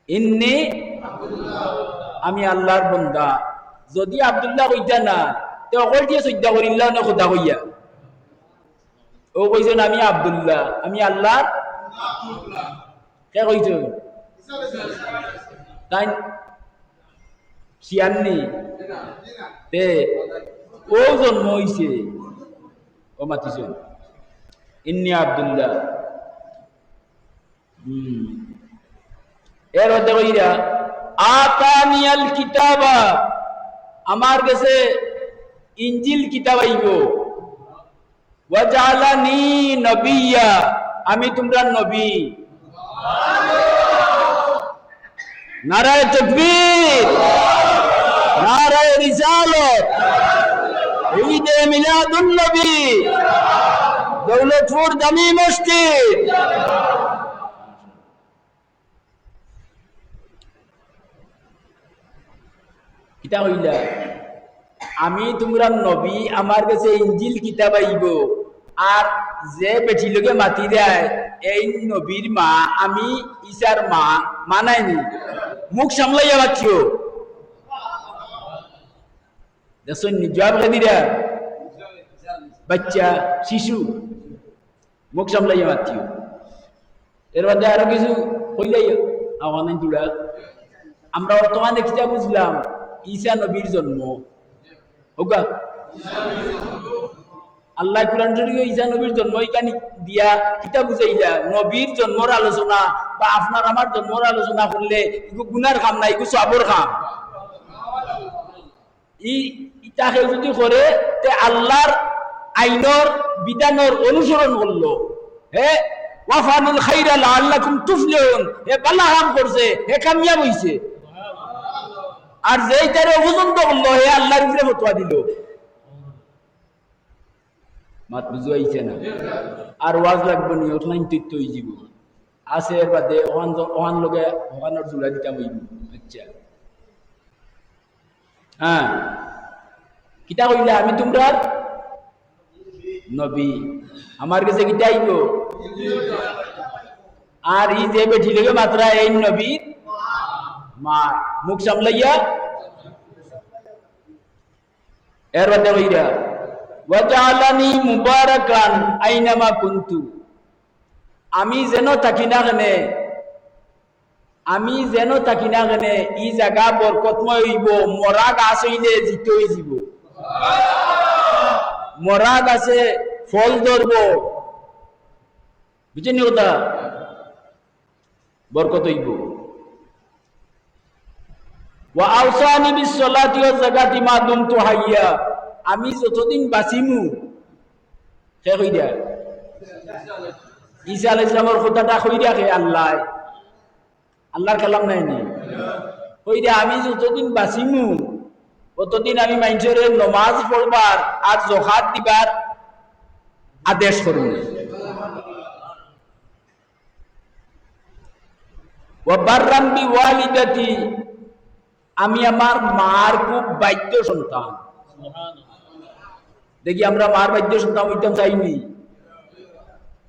ইন্নী, আমি আল্লার বন্দা। যুদি আব্দুল্লাহ কইতা না, তে অকলটিয়ে সইজদা করিলা অনে খোদা কইয়া। অউ কইছইন, "আমি আব্দুল্লাহ, আমি আল্লার।" কে কইছইন? তাইন শিয়ার নি? তে অউ জন্ম অইছে, অউ মাতিছইন, "ইন্নী আব্দুল্লাহ।" হুম। এর মধ্যে কইরা, "আতানিয়াল কিতাবা", আমার গেছে ইঞ্জিল কিতাব আইবো। "ওয়া জাআলানি নাবিয়্যা", আমি তুমরার নবী। নারায়ে তাকবীর, নারায়ে রিসালত, ঈদে মিলাদুন নবী, দৌলতপুর জামি মসজিদ। কিতা কইলা? আমি তুমরার নবী, আমার গেছে ইঞ্জিল কিতাব আইবো, আর যে বেটির লগে মাতিরায়, এই নবীর মা, আমি ঈসার মা, মানায়নি। মুখ সামলাইয়া মাতিও। দেখছইন নি? জবাব কে দিরা? বাইচ্চা, শিশু। মুখ সামলাইয়া মাতিও। এর মধ্যে আরো কিছু কইলাই, আওয়াজ নাই তুলা। আমরা বর্তমানে কিতা বুঝলাম? ঈসা নবীর জন্ম। অউক্কা? আল্লায় কোরআন শরীফে ঈসা নবীর জন্ম ইখান দিয়া কিতা বুঝাইলা? নবীর জন্মর আলোচনা বা আপনার আমার জন্মর আলোচনা করলে ইগু গুনার কাম না, ইগু সওয়াবর কাম। ই, ইতা কেউ যুদি করে, তে আল্লার আইনর বিধানর অনুসরণ করলো। হে, "ওয়াফআলুল খাইরা লাআল্লাকুম তুফলিহুন", হে বালা কাম করছে, হে কামিয়াব অইছে। আর যে ইতারে অপছন্দ করলো, হে আল্লার উপরে ফতোয়া দিলো। মাত বুঝাইছে না? আর ওয়াজ লাগবো নি, অখান তৈরি অইযিবো। আছে এর বাদে অখান জ-, অখান লগে অখানর জুড়া দিতাম অইবো। আচ্ছা। হ্যাঁ। কিতা কইলা, "আমি তুমরার নবী, আমার গেছে কিতা আইবো?" আর ই যে বেটি লগে মাতরা, এই নবীর মা, মুখ সামলাইয়া। এর বাদে কইরা, "ওয়াজাআলানি মুবারাকান আইনামা কুনতু।" আমি যেন থাকি না কেনে, আমি যেন থাকি না কেনে, ই জাগা বরকতময় অইবো, মরা গাছ অইলে জিতা অইযিবো, মরা গাছে ফল ধরবো, বুঝছইন নি কথা? বরকত অইবো। "ওয়া আওসানি বিস সালাতি ওয়াজ যাকাতি মা দুমতু হাইয়া।" আমি যতদিন বাঁচিমু, কে কইরা? ঈসা আলাইহিস সালামর কথাটা কইরা কে? আল্লায়। আল্লার কালাম নায় নি? কইরা, "আমি যতদিন বাঁচিমু, অতদিন আমি মানষরে নমাজ পড়বার আর জকাত দিবার আদেশ করমু।" "ওয়া বাররান বি ওয়ালিদাতি", আমি আমার মার খুব বাধ্য সন্তান। দেখি, আমরা মার বাধ্য সন্তান অইতাম চাইনি?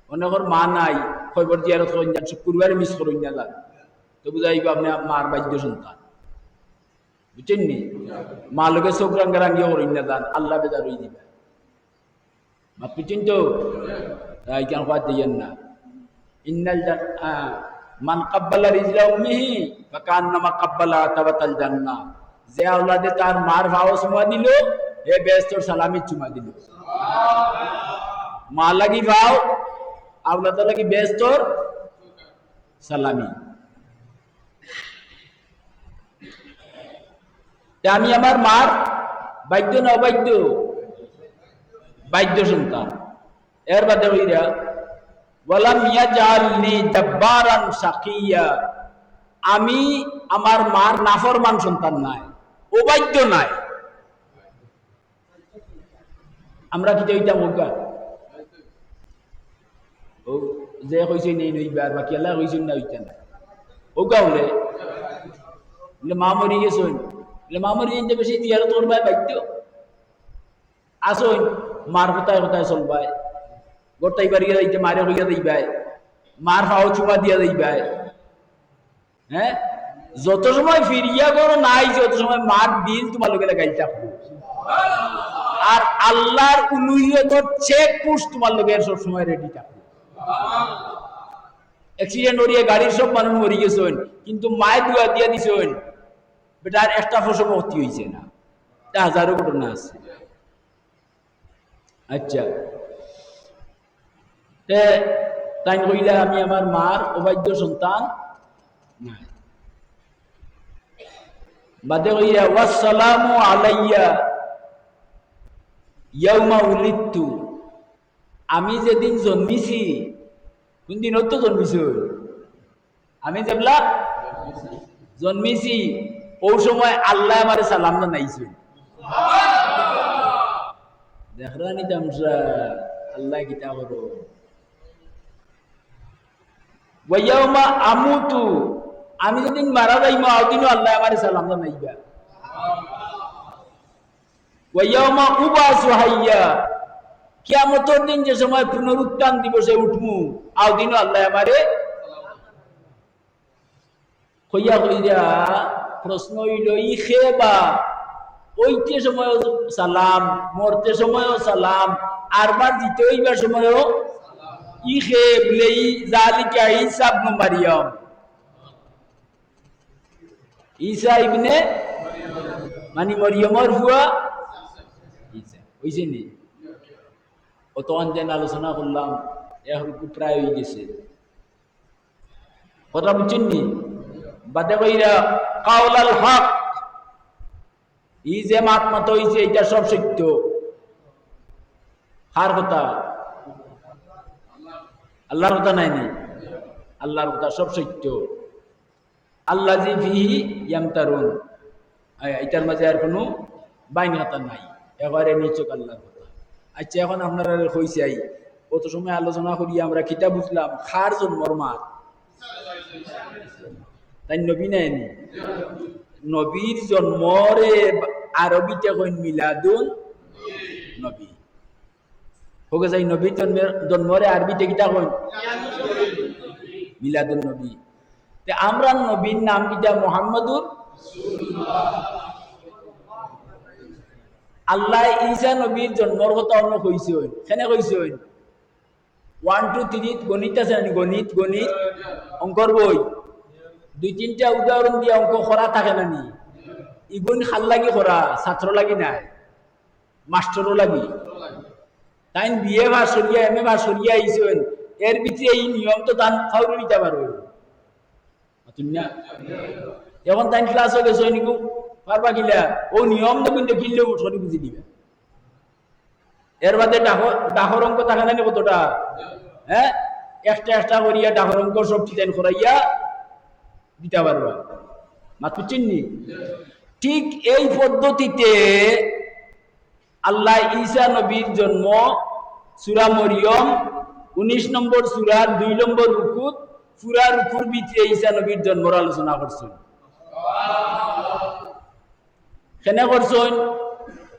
অনেকর মা নাই, কবর জিয়ারত করইন যান, শুক্রবারে মিস করইন না যান, তো বুঝাইবো আপনে মার বাধ্য সন্তান, বুঝছইন নি? মা লগে চোখ রাঙ্গারাঙ্গি করইন না যান, আল্লা বেজার অইযিবা। মাত বুঝছইন তো? তাই কেন কওয়া দিয়েন না? ইন্নাল জান-, আ, মান কাব্বালা রিজলা উম্মিহি ফাকান্নামা কাব্বালা আতাবাতাল জান্নাহ। যে আওলাদে তার মার পাও চুমা দিল, হে বেহেস্তর সালামি চুমা দিল। মা লাগি পাও, আওলাদ লাগি বেহেস্তর সালামি। তে আমি আমার মার বাধ্য না অবাধ্য? বাধ্য সন্তান। এর বাদে কইরা, "ওয়ালাম ইয়াজআলনি জাব্বারান শাকিয়্যা", আমি আমার মার নাফরমান সন্তান নায়, অবাধ্য নায়। আমরা কিতা অইতাম অউক্কা? ও, যে কইছইন এইন অইবা, আর বাকি আল্লায় কইছইন না অইতা না। অউক্কা অইলে, বলে মা মরি গেছইন, বলে মা মরি গেছইন, বেশি জিয়ারত করবায় বাধ্য। আছইন, মার কথায় কথায় চলবায়। ঘর থাকি বারইয়া যাইতে মারে কইয়া যাইবায়। মার পাও চুমা দিয়া যাইবায়। হ্যাঁ? যত সময় ফিরিয়া ঘরো না আইছো, অত সময় মার দিল তুমার লগে লাগাইল থাকবো। আর আল্লার উলুহিয়তর check post তুমার লগে সব সময় ready থাকবো। Accident করিয়া গাড়ির সব মানুষ মরি গেছইন, কিন্তু মায়ে দোয়া দিয়া দিছইন, বেটার একটা পশম ক্ষতি অইছে না। তা হাজারো ঘটনা আছে। আচ্ছা, তে তাইন কইলা, "আমি আমার মার অবাধ্য সন্তান নায়।" বাদে কইলা, "ওয়াসসালামু আলাইয়া ইয়াউমা উলিদতু।" আমি যেদিন জন্মিছি, কুন দিন অত জন্মিছি? আমি যেবলা জন্মিছি, অউ সময় আল্লায় আমারে সালাম জানাইছইন। দেখরা নি তামশা, আল্লায় কিতা করইন। "ওয়া ইয়াউমা আমুতু", আমি যেদিন মারা যাইমু, অউ দিনও আল্লায় আমারে সালাম জানাইবা। "ওয়া ইয়াউমা উবআসু হাইয়্যা", কিয়ামতর দিন যে সময় পুনরুত্থান দিবসে উঠমু, অউ দিনও আল্লায় আমারে কইয়া কইরা। প্রশ্ন অইলো, ই কে বা? অইতে সময়ও সালাম, মরতে সময়ও সালাম, আরবার জিতা অইবার সময়ও ই কে? বলে, ই যালিকা ঈসা ইবনে মারিয়াম। ঈসা ইবনে, মানে মরিয়মর পুয়া ঈসা। অইছে নি? অতখান যেন আলোচনা করলাম, এখন প্রায় অইগেছে। কথা বুঝছইন নি? বাদে কইরা কাওলাল হক। ই যে মাত মাতা অইছে, ইটা সব সত্য। কার কথা? আল্লার কথা নায়নি? আল্লার কথা সব সত্য। আল্লাযী ফীহি ইয়ামতারুন। আ, ইটার মাঝে আর কুনু বাইন কথা নাই, একেবারে নিছক আল্লার কথা। আচ্ছা, এখন আপনারারে কইছি, অত সময় আলোচনা করি আমরা কিতা বুঝলাম? কার জন্মর মাত? তাইন নবী নায়নি? নবীর জন্মরে আরবিতে কইন মিলাদুন নবী। হোক যাই, নবীর জন্মের, জন্মরে আরবিতে কিতা কইন? মিলাদুন নবী। তে আমরার নবীর নাম কিতা? মুহাম্মাদুর। আল্লায় ঈসা নবীর জন্মর কথা অনো কইছইন, কেনে কইছইন? One two three গণিত আছে নানি? গণিত, গণিত, অঙ্কর বই। দুই তিনটা উদাহরণ দিয়া অঙ্ক করা থাকে নানি? ইগুন কার লাগি করা? ছাত্র লাগি নায়, মাস্টরর লাগি। তাইন বিএ পাস করিয়া, এমএ পাস করিয়া আইছইন, এর ভিতরে ই নিয়ম তো তান ফাউরি নিতা পারইন। মাতুন না? এখন তাইন ক্লাসো গেছইন, ইগু পারবা কিলা? অউ নিয়ম দেখইন, দেখিলেউ সরি বুঝি দিবা। এর বাদে ডাকর, ডাকর অঙ্ক থাকে নানি কতটা? হ্যাঁ, একটা একটা করিয়া ডাকর অঙ্ক সব ডিজাইন করাইয়া দিতা পারবা। মাত বুঝছইন নি? ঠিক এই পদ্ধতিতে আল্লায় ঈসা নবীর জন্ম সূরা মরিয়ম উনিশ নম্বর সূরার দুই নম্বর রুকুত, পুরা রুকুর ভিতরে ঈসা নবীর জন্মর আলোচনা করছইন। কেনে করছইন?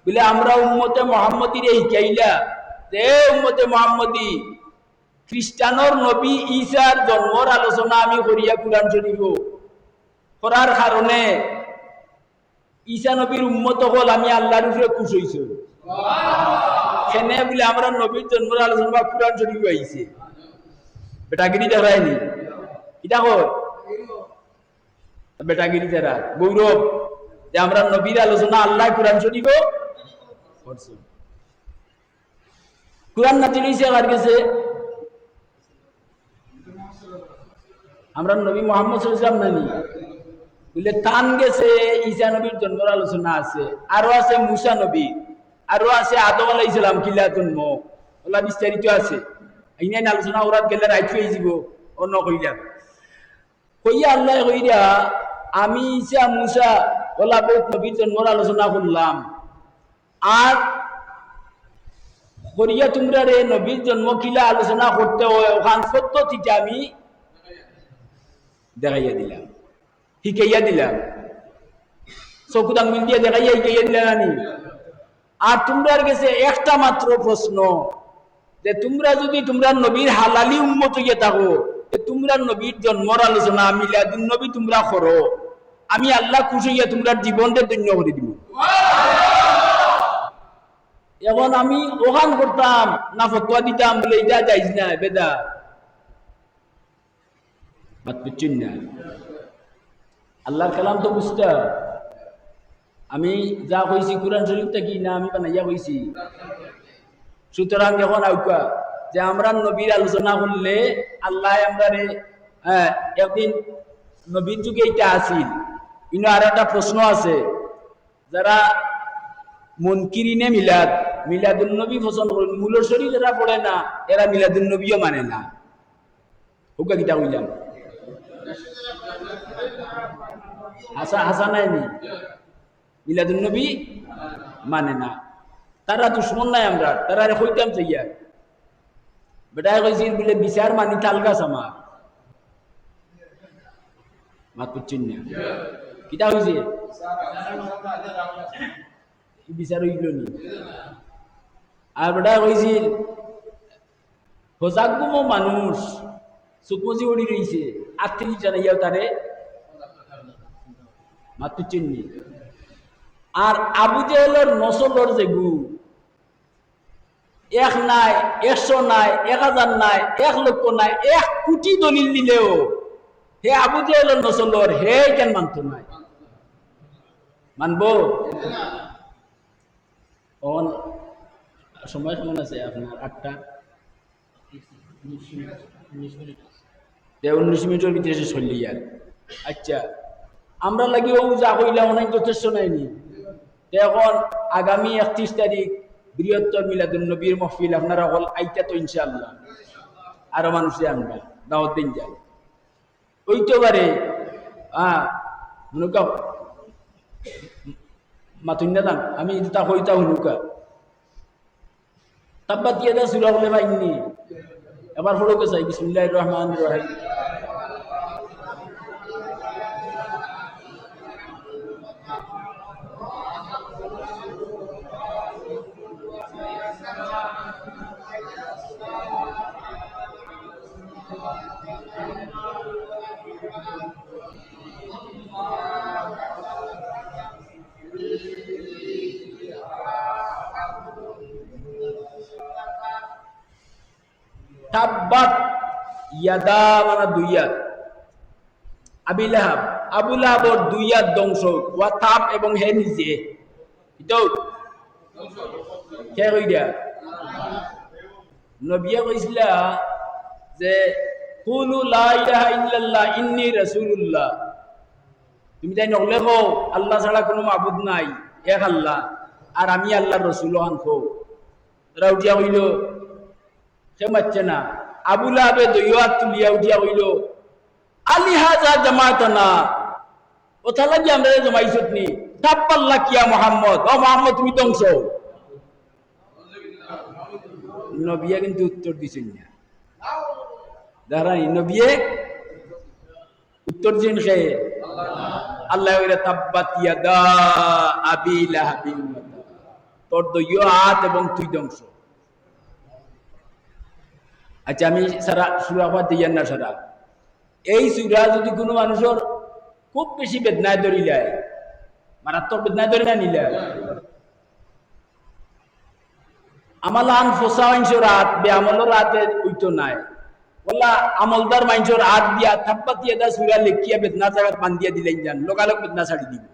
বুলে, আমরা উম্মতে মুহাম্মদীরে হিকাইলা যে, এ উম্মতে মুহাম্মদী, খ্রিস্টানর নবী ঈসার জন্মর আলোচনা আমি করিয়া কুরআন শরীফো করার কারণে ঈসা নবীর উম্মত অকল আমি আল্লার উপরে খুশ অইছি। কেনে বুলে, আমরার নবীর জন্মর আলোচনা কুরআন শরীফো আইছে। বেটাগিরি দেখায়নি? কিতা কয়? বেটাগিরি যারা, গৌরব, যে আমরার নবীর আলোচনা আল্লায় কুরআন শরীফো করছইন। কুরআন নাজিল অইছে কার গেছে? আমরার নবী মুহাম্মদ সাল্লাল্লাহু আলাইহি ওয়াসাল্লাম নানি? বুলে, তান গেছে ঈসা নবীর জন্মর আলোচনা আছে, আরো আছে মুসা নবী, আরো আছে আদম আলাইহিস সালাম কিলা জন্ম, অলা বিস্তারিত আছে। ইনাইন আলোচনা করাত গেলে রাইত অইযিবো, অনো কইলাম। কইয়া আল্লায় কইরা, আমি ঈসা, মুসা, অলা বউত নবীর জন্মর আলোচনা করলাম। আর করিয়া তুমরারে নবীর জন্ম কিলা আলোচনা করতে অয়, অখান পদ্ধতিটা আমি দেখাইয়া দিলাম, হিকাইয়া দিলাম। চকুত আঙ্গুল দিয়া দেখাইয়া হিকাইয়া দিলাম নানি? আর তুমরার গেছে একটা মাত্র প্রশ্ন, যে তুমরা যুদি তুমরার নবীর হালালি উম্মত অইয়া থাকো, তে তুমরার নবীর জন্মর আলোচনা মিলাদুন নবী তুমরা করো, আমি আল্লাহ খুশ অইয়া তুমরার জীবনরে ধন্য করি দিমু। এখন আমি অখান করতাম না ফতোয়া দিতাম বুলে ইটা জায়েজ নায়, বেদাত। মাত বুঝছইন না? আল্লার কালাম তো বুঝতা। আমি যা কইছি কুরআন শরীফ থাকি না আমি বানাইয়া কইছি? সুতরাং এখন আউক্কা যে আমরার নবীর আলোচনা করলে আল্লায় আমরারে, হ্যাঁ, একদিন নবীর যুগে ইটা আছিল। ইনো আর একটা প্রশ্ন আছে, যারা মুনকিরিনে মিলাদ, মিলাদুন নবী পছন্দ করইন, মূলর শরীফ এরা পড়ে না, এরা মিলাদুন নবীও মানে না। হুকা কিতা কইলাম? হাছা, হাছা নায়নি? মিলাদুন নবী মানে না। তারা দুশমন নায় আমরার, তারারে কইতাম চাইয়ার। বেটায় কইছিল বুলে, "বিচার মানি তাল গাছ আমার।" মাত বুঝছইন না? কিতা কইছে? ই বিচার অইলো নি? আর বেটায় কইছিল, "হজাক ঘুমো মানুষ, চুকমুজি উড়ি রইছে, আত্তি জানাইয়াও তারে।" মাত বুঝছইন নি? আর আবু জেহেলর নসলর যেগু এক নায়, একশো নায়, এক হাজার নায়, এক লক্ষ নায়, এক কোটি দলিল দিলেও হে আবু জেহেলর নসলর, হে ইখান মানতো নায়। মানবো? অখন সময় কেমন আছে আপনার? আটটা? তে উনিশ মিনিটর ভিতরে শেষ করিলিয়ার। আচ্ছা, আমরার লাগি অউ যা কইলা অনেক যথেষ্ট নায়নি? এখন আগামী একত্রিশ তারিখ বৃহত্তর মিলাদুন নবীর মহফিল, আপনারা হকল আইতা তো ইনশাআল্লাহ? আরো মানুষরে আনবা, দাওয়াত দিন যান। অইতো পারে, হ্যাঁ, হুনুকা, মাতুন না যান, আমি যেটা কইতা হুনুকা। তাব্বাত ইয়াদা সূরা হকলে পাইননি? এবার পড়ো কে চাই, বিসমিল্লাহির রহমানির রহিম। তাব্বাত ইয়াদা মানে দুই আত। আবি লাহাব, আবু লাহাবর দুই আত ধ্বংস, ওয়া তাব এবং হে নিজে। ইতাও কে কইরা? নবিয়ে কইছিলা যে, "কুলু লা ইলাহা ইল্লাল্লাহ ইন্নী রাসূলুল্লাহ।" তুমি তাইন হকলে কও, "আল্লাহ ছাড়া কুনু মাবুদ নাই, এক আল্লাহ, আর আমি আল্লাহর রসুল" অখান কও। তারা উঠিয়া কইলো, সে মাতছে না। আবু লাহাবে দুইও আত তুলিয়া উঠিয়া কইলো, "আলিহাযা জামাতানা, অতার লাগি আমরারে জমাইছত নি? তাব্বাল্লাকা ইয়া মুহাম্মদ, ও মুহাম্মদ তুমি ধ্বংস।" নবিয়ে কিন্তু উত্তর দিছইন না। দেখরানি, নবিয়ে উত্তর দিছইন কে? আল্লাহ কইরা, "তাব্বাত ইয়াদা আবি লাহাবিন ওয়া তাব।" তোর দুইও আত এবং তুই ধ্বংস। আচ্ছা, আমি সারা সূরা পাঠ দিয়ার না সারা। এই সূরা যদি কুনু মানুষর খুব বেশি বেদনায় ধরিলায়, মারাত্মক বেদনায় ধরে না নিলায়, আমল আন ফসা মানষর আত, বেআমলর আতে অইতো নায়। ওলা আমলদার মানষর আত দিয়া তাব্বাত ইয়াদা সূরা লেখিয়া বেদনা জাগাত বান্ধিয়া দিলাইন যান, লগালগ বেদনা ছাড়ি দিবো।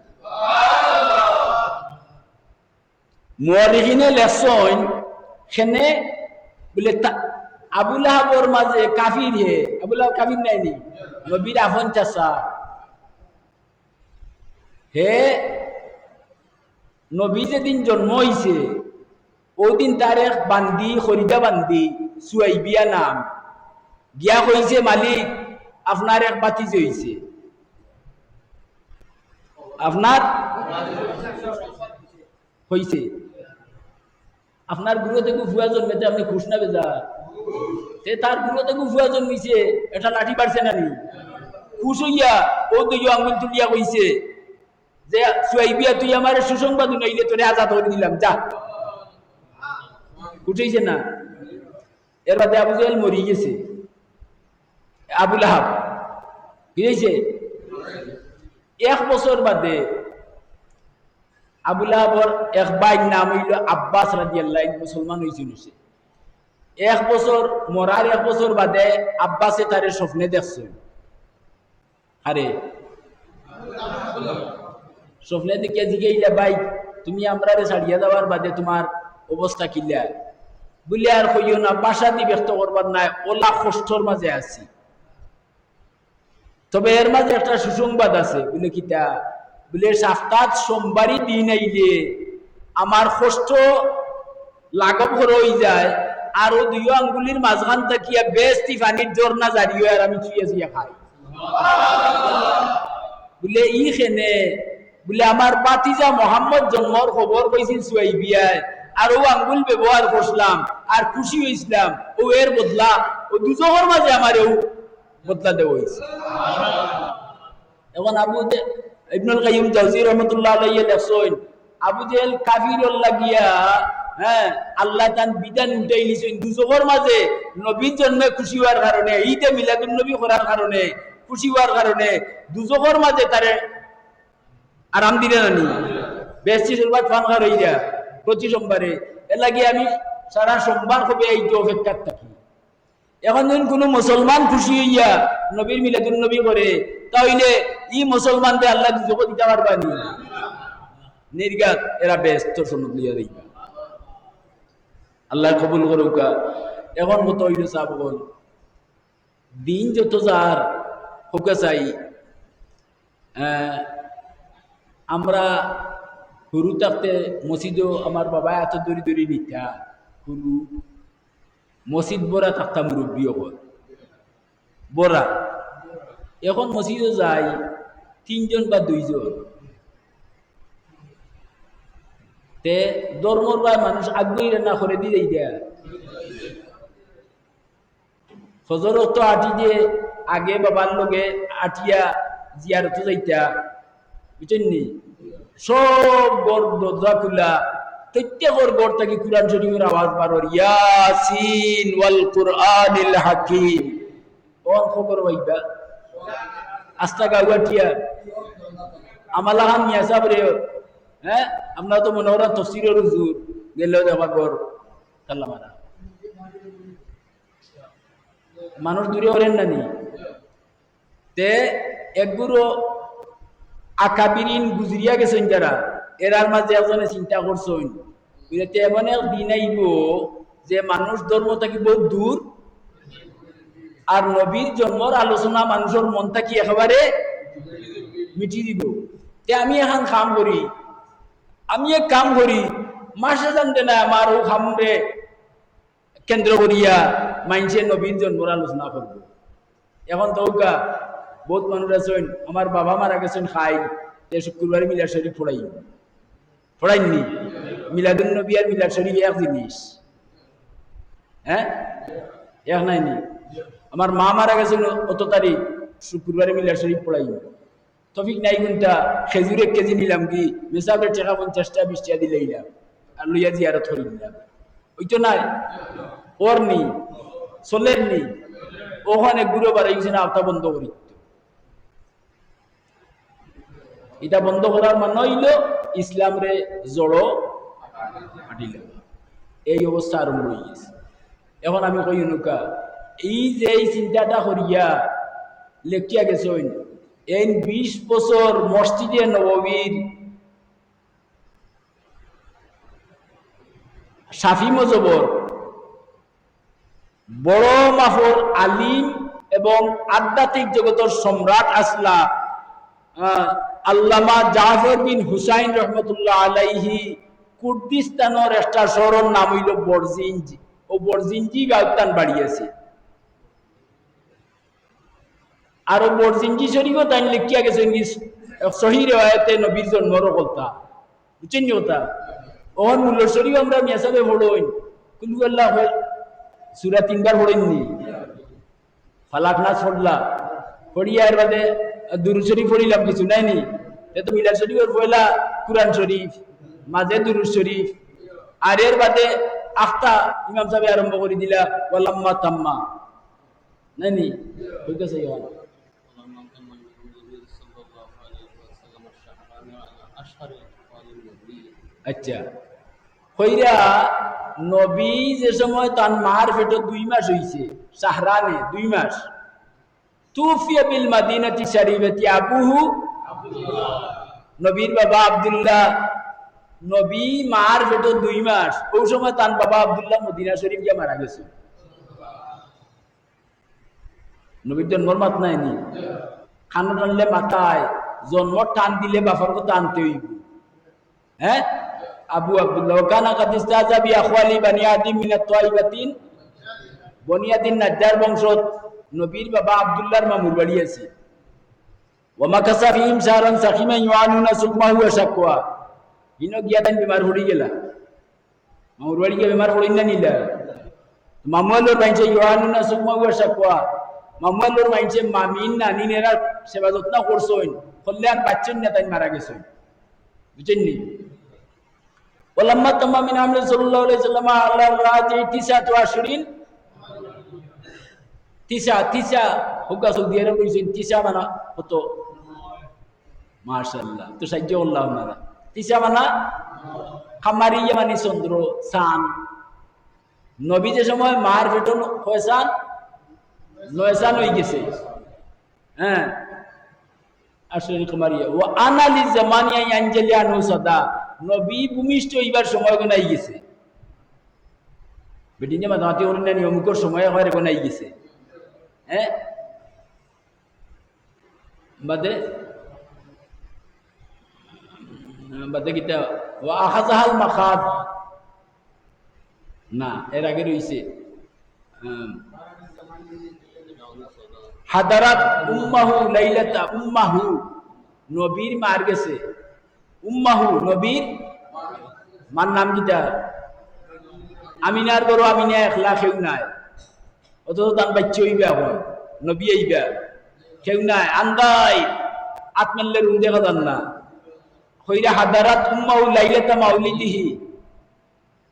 মুআররিখিনে লেখছইন, কেনে বুলে তা-, আবু লাহাবর মাঝে কাফির হে, আবু লাহাব কাফির নায় নি? নবীর আপন চাচা। হে নবী যেদিন জন্ম অইছে, অউ দিন তার এক বান্দি, খরিদা বান্দি, সুয়াইবিয়া নাম, গিয়া কইছে, "মালিক, আপনার এক ভাতিজি অইছে, আপনার অইছে।" আপনার গুরু থাকি ফুয়া জন্মেতে আপনে খুশ না বেজার? তে তার গুরু থাকি ফুয়া জন্মিছে, একটা লাঠি পারছে না নি? খুশ অইয়া অউ দুইও আঙ্গুল তুলিয়া কইছে যে, "সুয়াইবিয়া, তুই আমারে সুসংবাদ হুনাইলে তোরে আজাদ করি দিলাম, যা।" খুশ অইছে না? এর বাদে আবু জেহেল মরি গেছে। আবু লাহাব কি অইছে? এক বছর বাদে আবু লাহাবর এক ভাইর নাম অইলো আব্বাস রাদিয়াল্লাহু আনহু, মুসলমান অইছিল সে। এক বছর, মরার এক বছর বাদে আব্বাসে তারে স্বপ্নে দেখছে। আরে, স্বপ্নে দেখিয়া জিগাইলা, "ভাই, তুমি আমরারে ছাড়িয়া যাওয়ার বাদে তুমার অবস্থা কিলা?" বুলে, "আর কইও না, ভাষা দি ব্যক্ত করবার নায়, অলা কষ্টর মাঝে আছি।" তবে এর মাঝে একটা সুসংবাদ আছে। বুলে, "কিতা?" বুলে, "সাপ্তাত সোমবারি দিন আইলে আমার কষ্ট লাঘব করা অইযায়, আর অউ দুইও আঙ্গুলির মাঝখান থাকিয়া বেহেস্তি পানির ঝর্ণা জারি অয়, আর আমি চুইয়া চুইয়া খাই।" বুলে, "ই কেনে?" বুলে, "আমার ভাতিজা মোহাম্মদ জন্মর খবর কইছিল সুয়াইবিয়ায়, আর অউ আঙ্গুল ব্যবহার করছিলাম, আর খুশি অইছিলাম, অউ এর বদলা, অউ দুজখর মাঝে আমারে অউ বদলা দেওয়া অইছে।" এখন আবু জে-, ইবনুল কাইয়িম জাওজি রহমতুল্লাহ আলাইহি লেখছইন, আবু জেহেল কাফির অর লাগিয়া, হ্যাঁ, আল্লায় তান বিধান উল্টাইলিছইন। দুজখর মাঝে নবীর জন্মে খুশি অওয়ার কারণে, ঈদে মিলাদুন নবী করার কারণে, খুশি অওয়ার কারণে দুজখর মাঝে তারে আরাম দিরা না নি? বেহেস্তি শরবত পান করাইরা প্রতি সোমবারে। এর লাগি আমি সারা সোমবার কবে আইতো অপেক্ষাত থাকি। এখন যদি কুনু মুসলমান খুশি অইয়া নবীর মিলাদুন নবী করে, তা অইলে ই মুসলমানরে আল্লায় দুজখো দিতা পারবা নি? নির্ঘাত এরা বেহেস্তর সনদ লইয়া যাইবা। আল্লায় কবুল করউক্কা। এখন কথা অইলো, সাব অকল, দিন যত যার হউক্কা চাই, আহ, আমরা হুরু থাকতে মসজিদো আমার বাবায় আতো ধরি ধরি নিতা। হুরু মসজিদ ভরা থাকতা মুরব্বি অকল। ভরা। এখন মসজিদো যাই তিনজন বা দুইজন। তে ধর্মর বায় মানুষ আগুয়াইরা না করে দি যাইরা। ফজর অক্ত আটি দিয়া আগে বাবার লগে আটিয়া জিয়ারতো যাইতা, বুঝছইন নি? সব ঘর দরজা খুলা, প্রত্যেকর ঘর থাকি কুরআন শরীফর আওয়াজ বারর, ইয়াসিন ওয়াল কুরআনিল হাকিম। অখন খবর পাইবা? আস্তা গাউ আটিয়া। আমার লাখান মিয়া সাবরে, হ্যাঁ? আপনারা তো মনো করইন তফসিরর হুজুর, গেলেও দেখবা ঘর তালা মারা। মানুষ দূরে অইরা না নি? তে এগুরে আকাবিরিন গুজরিয়া গেছইন যারা, এরার মাঝে একজনে চিন্তা করছইন, বুঝলে, তে এমন এক দিন আইবো যে মানুষ ধর্ম থাকি বউত দূর, আর নবীর জন্মর আলোচনা মানুষর মন থাকি একেবারে মিটি দিবো। তে আমি এখান কাম করি, আমি এক কাম করি, মাসে জানতে না আমার অউ কামরে কেন্দ্র করিয়া মাইনষে নবীর জন্মর আলোচনা করবো। এখন তো অউকা বউত মানুষ আছইন, আমার বাবা মারা গেছইন কাইল, তে শুক্রবারে মিলাদ শরীফ পড়াইন, পড়াইন নি? মিলাদুন নবী আর মিলাদ শরীফ এক জিনিস, হ্যাঁ? এক নায় নি? আমার মা মারা গেছইন অত তারিখ, শুক্রবারে মিলাদ শরীফ পড়াইন। তৌফিক নাই কুনটা, খেজুর এক কেজি নিলাম গি, মেসাবরে টেকা পঞ্চাশটা বিশটা দিলাইলাম, আর লইয়া জিয়ারত করিলাম। অইতো নায়? অর নি? চলের নি? অখান এগুরে বাড়াই গেছে না, আওতা বন্ধ করি। ইটা বন্ধ করার মানে অইলো ইসলামরে জড়ো ফাটিল। এই অবস্থা আরম্ভ অইগেছে। এখন আমি কই হুনউক্কা, এই যে এই চিন্তাটা করিয়া লেখিয়া গেছইন, এইন বিশ বছর মসজিদে নববীর শাফি মজহবর বড় মাফর আলিম এবং আধ্যাত্মিক জগতর সম্রাট আছলা, আহ, আল্লামা জাফর বিন হুসাইন রহমতুল্লাহ আলাইহি কুর্দিস্তানর একটা শহরর নাম অইলো বরজিঞ্জ। অউ বরজিঞ্জি গাউত তান বাড়ি আছে। আর অউ বরজিঞ্জি শরীফো তাইন লেখিয়া গেছইন কি, সহি রেওয়ায়েতে নবীর জন্মর কথা। বুঝছইন নি কথা? অখন মুল্লর শরীফ আমরা মিয়া সাবে পড়ইন, কুল হু আল্লাহ কয়, সূরা তিনবার পড়ইন নি? ফালাক নাস পড়লা, পড়িয়া এর বাদে দুরুদ শরীফ পড়িলাম কিছু, নায় নি? তে তো মিলাদ শরীফর পয়লা কুরআন শরীফ, মাঝে দুরুদ শরীফ, আর এর বাদে আখতা ইমাম সাবে আরম্ভ করি দিলা, ওয়ালাম্মা তাম্মা। নায় নি? ঠিক আছে, ইয়া। আচ্ছা, কইরা নবী যে সময় তান মার পেটো দুই মাস অইছে, শাহরানে দুই মাস, তুফিয়া বিল মাদিনাতি শরীফাতি আবুহু, নবীর বাবা আব্দুল্লাহ, নবী মার পেটো দুই মাস, অউ সময় তান বাবা আব্দুল্লাহ মদিনা শরীফ গিয়া মারা গেছে। নবীর জন্মর মাত নায় নি? কানো টানলে মাতায়, জন্মর টান দিলে বাপর কথা আনতে অইবো। হ্যাঁ? আবু আব্দুল্লাহ, ওয়া কানা কাদ ইস্তাজা বি আখওয়ালি বানি আদিম মিনাত তাইবাতিন, বনি আদিম নাজ্জার বংশত নবীর বাবা আব্দুল্লাহর মামুর বাড়ি আছে। ওয়া মাকাসা ফিহিম শাহরান সাকিমান ইউআনুনা সুকমাহু ওয়া শাকওয়া। হিনো গিয়া তাইন বেমার পড়ি গেলা। মামুর বাড়ি গিয়া বেমার পড়ইন না নি লা? মামু অকলর মাইনষে ইউআনুনা সুকমাহু ওয়া শাকওয়া। মামু অকলর মাইনষে মামিন নানিন এরার সেবা যত্ন করছইন। করলে আর বাঁচছইন না, তাইন মারা গেছইন। বুঝছইন নি? ওয়ালাম্মা তাম্মা মিন হামলি সাল্লাল্লাহু আলাইহি ওয়াসাল্লাম আলা রাজি তিসআতু আশহুরিন। তিসা, তিসা, হুগা সৌদি আরব অইছইন, তিসা মানা কত? মাশাআল্লাহ, তো সাহায্য করলাম আপনারা। তিসা মানা কামারিয়া মানে চন্দ্র, চান। নবী যে সময় মার পেটো ন-, কয় চান? নয় চান অইগেছে। হ্যাঁ, আশহুরিন কামারিয়া। ওয়া আনা লি জামানি আন ইয়ানজালিয়া আনহু সাদা। নবী ভূমিষ্ঠ অইবার সময় অখন আইগেছে। বেটিন্তে মাতামাতি করইন না নি, অমুকর সময় অখন আইগেছে। হ্যাঁ? বাদে আহ, বাদে কিতা? ওয়া আখাযাহাল মাখাদ। না, এর আগে রইছে। আম, হাদারাত উম্মাহু লাইলাতা উম্মাহু। নবীর মার গেছে। উম্মাহু, নবীর মার নাম কিতা? আমিনার ঘরো আমিনা একলা, কেউ নাই। অথচ তান বাইচ্চা অইবা অখন, নবী আইবা, কেউ নাই। আন্দাই আত মারলে রুম দেখা যার না। কইরা হাদারাত উম্মাহু লাইলাতা মাউলিদিহি।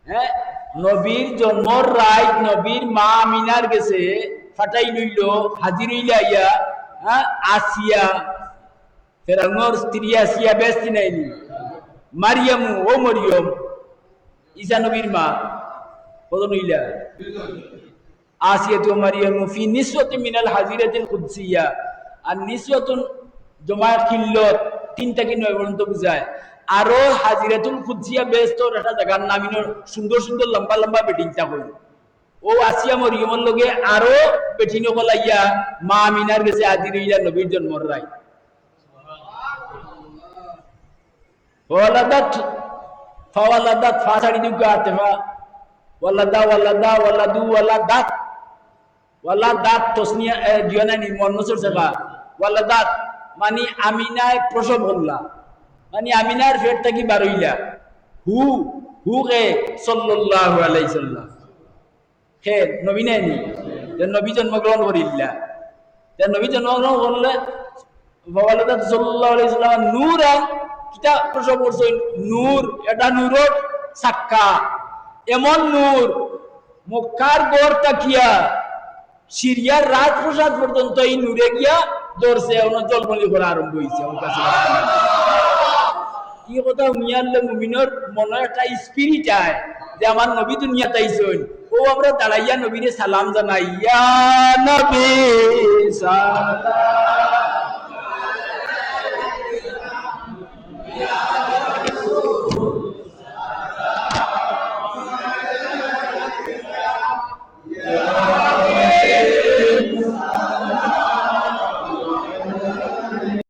হ্যাঁ, নবীর জন্মর রাইত নবীর মা আমিনার গেছে ফাটাইল অইলো, হাজির অইলা আইয়া। হ্যাঁ, আসিয়া, ফেরাউনর স্ত্রী আসিয়া বেহেস্তি নায়নি? মারিয়ামু, ও মরিয়ম, ঈসা নবীর মা, কত নইলা? আসিয়াতু মারিয়ামু ফি নিসওয়াতিন মিনাল হাজিরাতিল কুদসিয়া। আর নিসওয়াতুন জমা কিল্লত, তিন থাকি নয় পর্যন্ত বুঝায়। আরো হাজিরাতুল কুদসিয়া বেহেস্তর একটা জাগার নাম, ইনো সুন্দর সুন্দর লম্বা লম্বা বেটিন থাকইন। ও আসিয়া মরিয়মর লগে আরো বেটিন অকল আইয়া মা আমিনার গেছে হাজির অইলা নবীর জন্মর রাইত। ওয়ালাদাত, ফাওয়ালাদাত, ফা ছাড়ি দিউক্কা, আতেফা। ওয়ালাদা, ওয়ালাদা, ওয়ালাদু, ওয়ালাদাত। ওয়ালাদাত, তসনিয়া, এ, দিও না নি, মুয়ান্নাসর সিগা। ওয়ালাদাত, মানি আমিনায় প্রসব করলা। মানি আমিনার পেট থাকি বারইলা। হু, হু কে সাল্লাল্লাহু আলাইহি সাল্লাম। কে? নবী নায়নি? তে নবী জন্মগ্রহণ করিলা। তে নবী জন্মগ্রহণ করলে, ফাওয়ালাদাত সাল্লাল্লাহু আলাইহি সাল্লাম নূরান, কিতা প্রসব করছইন? নূর, এটা নূরর চাক্কা। এমন নূর, মক্কার ঘর থাকিয়া সিরিয়ার রাজপ্রাসাদ পর্যন্ত এই নূরে গিয়া ধরছে, অনো জলমলি করা আরম্ভ অইছে। আমার কাছে ই কথা হুনিয়ারলে মুমিনর মনো একটা spirit আয় যে আমার নবী দুনিয়াত আইছইন। ও আমরা দাঁড়াইয়া নবীরে সালাম জানাই, ইয়া নবী সালাম।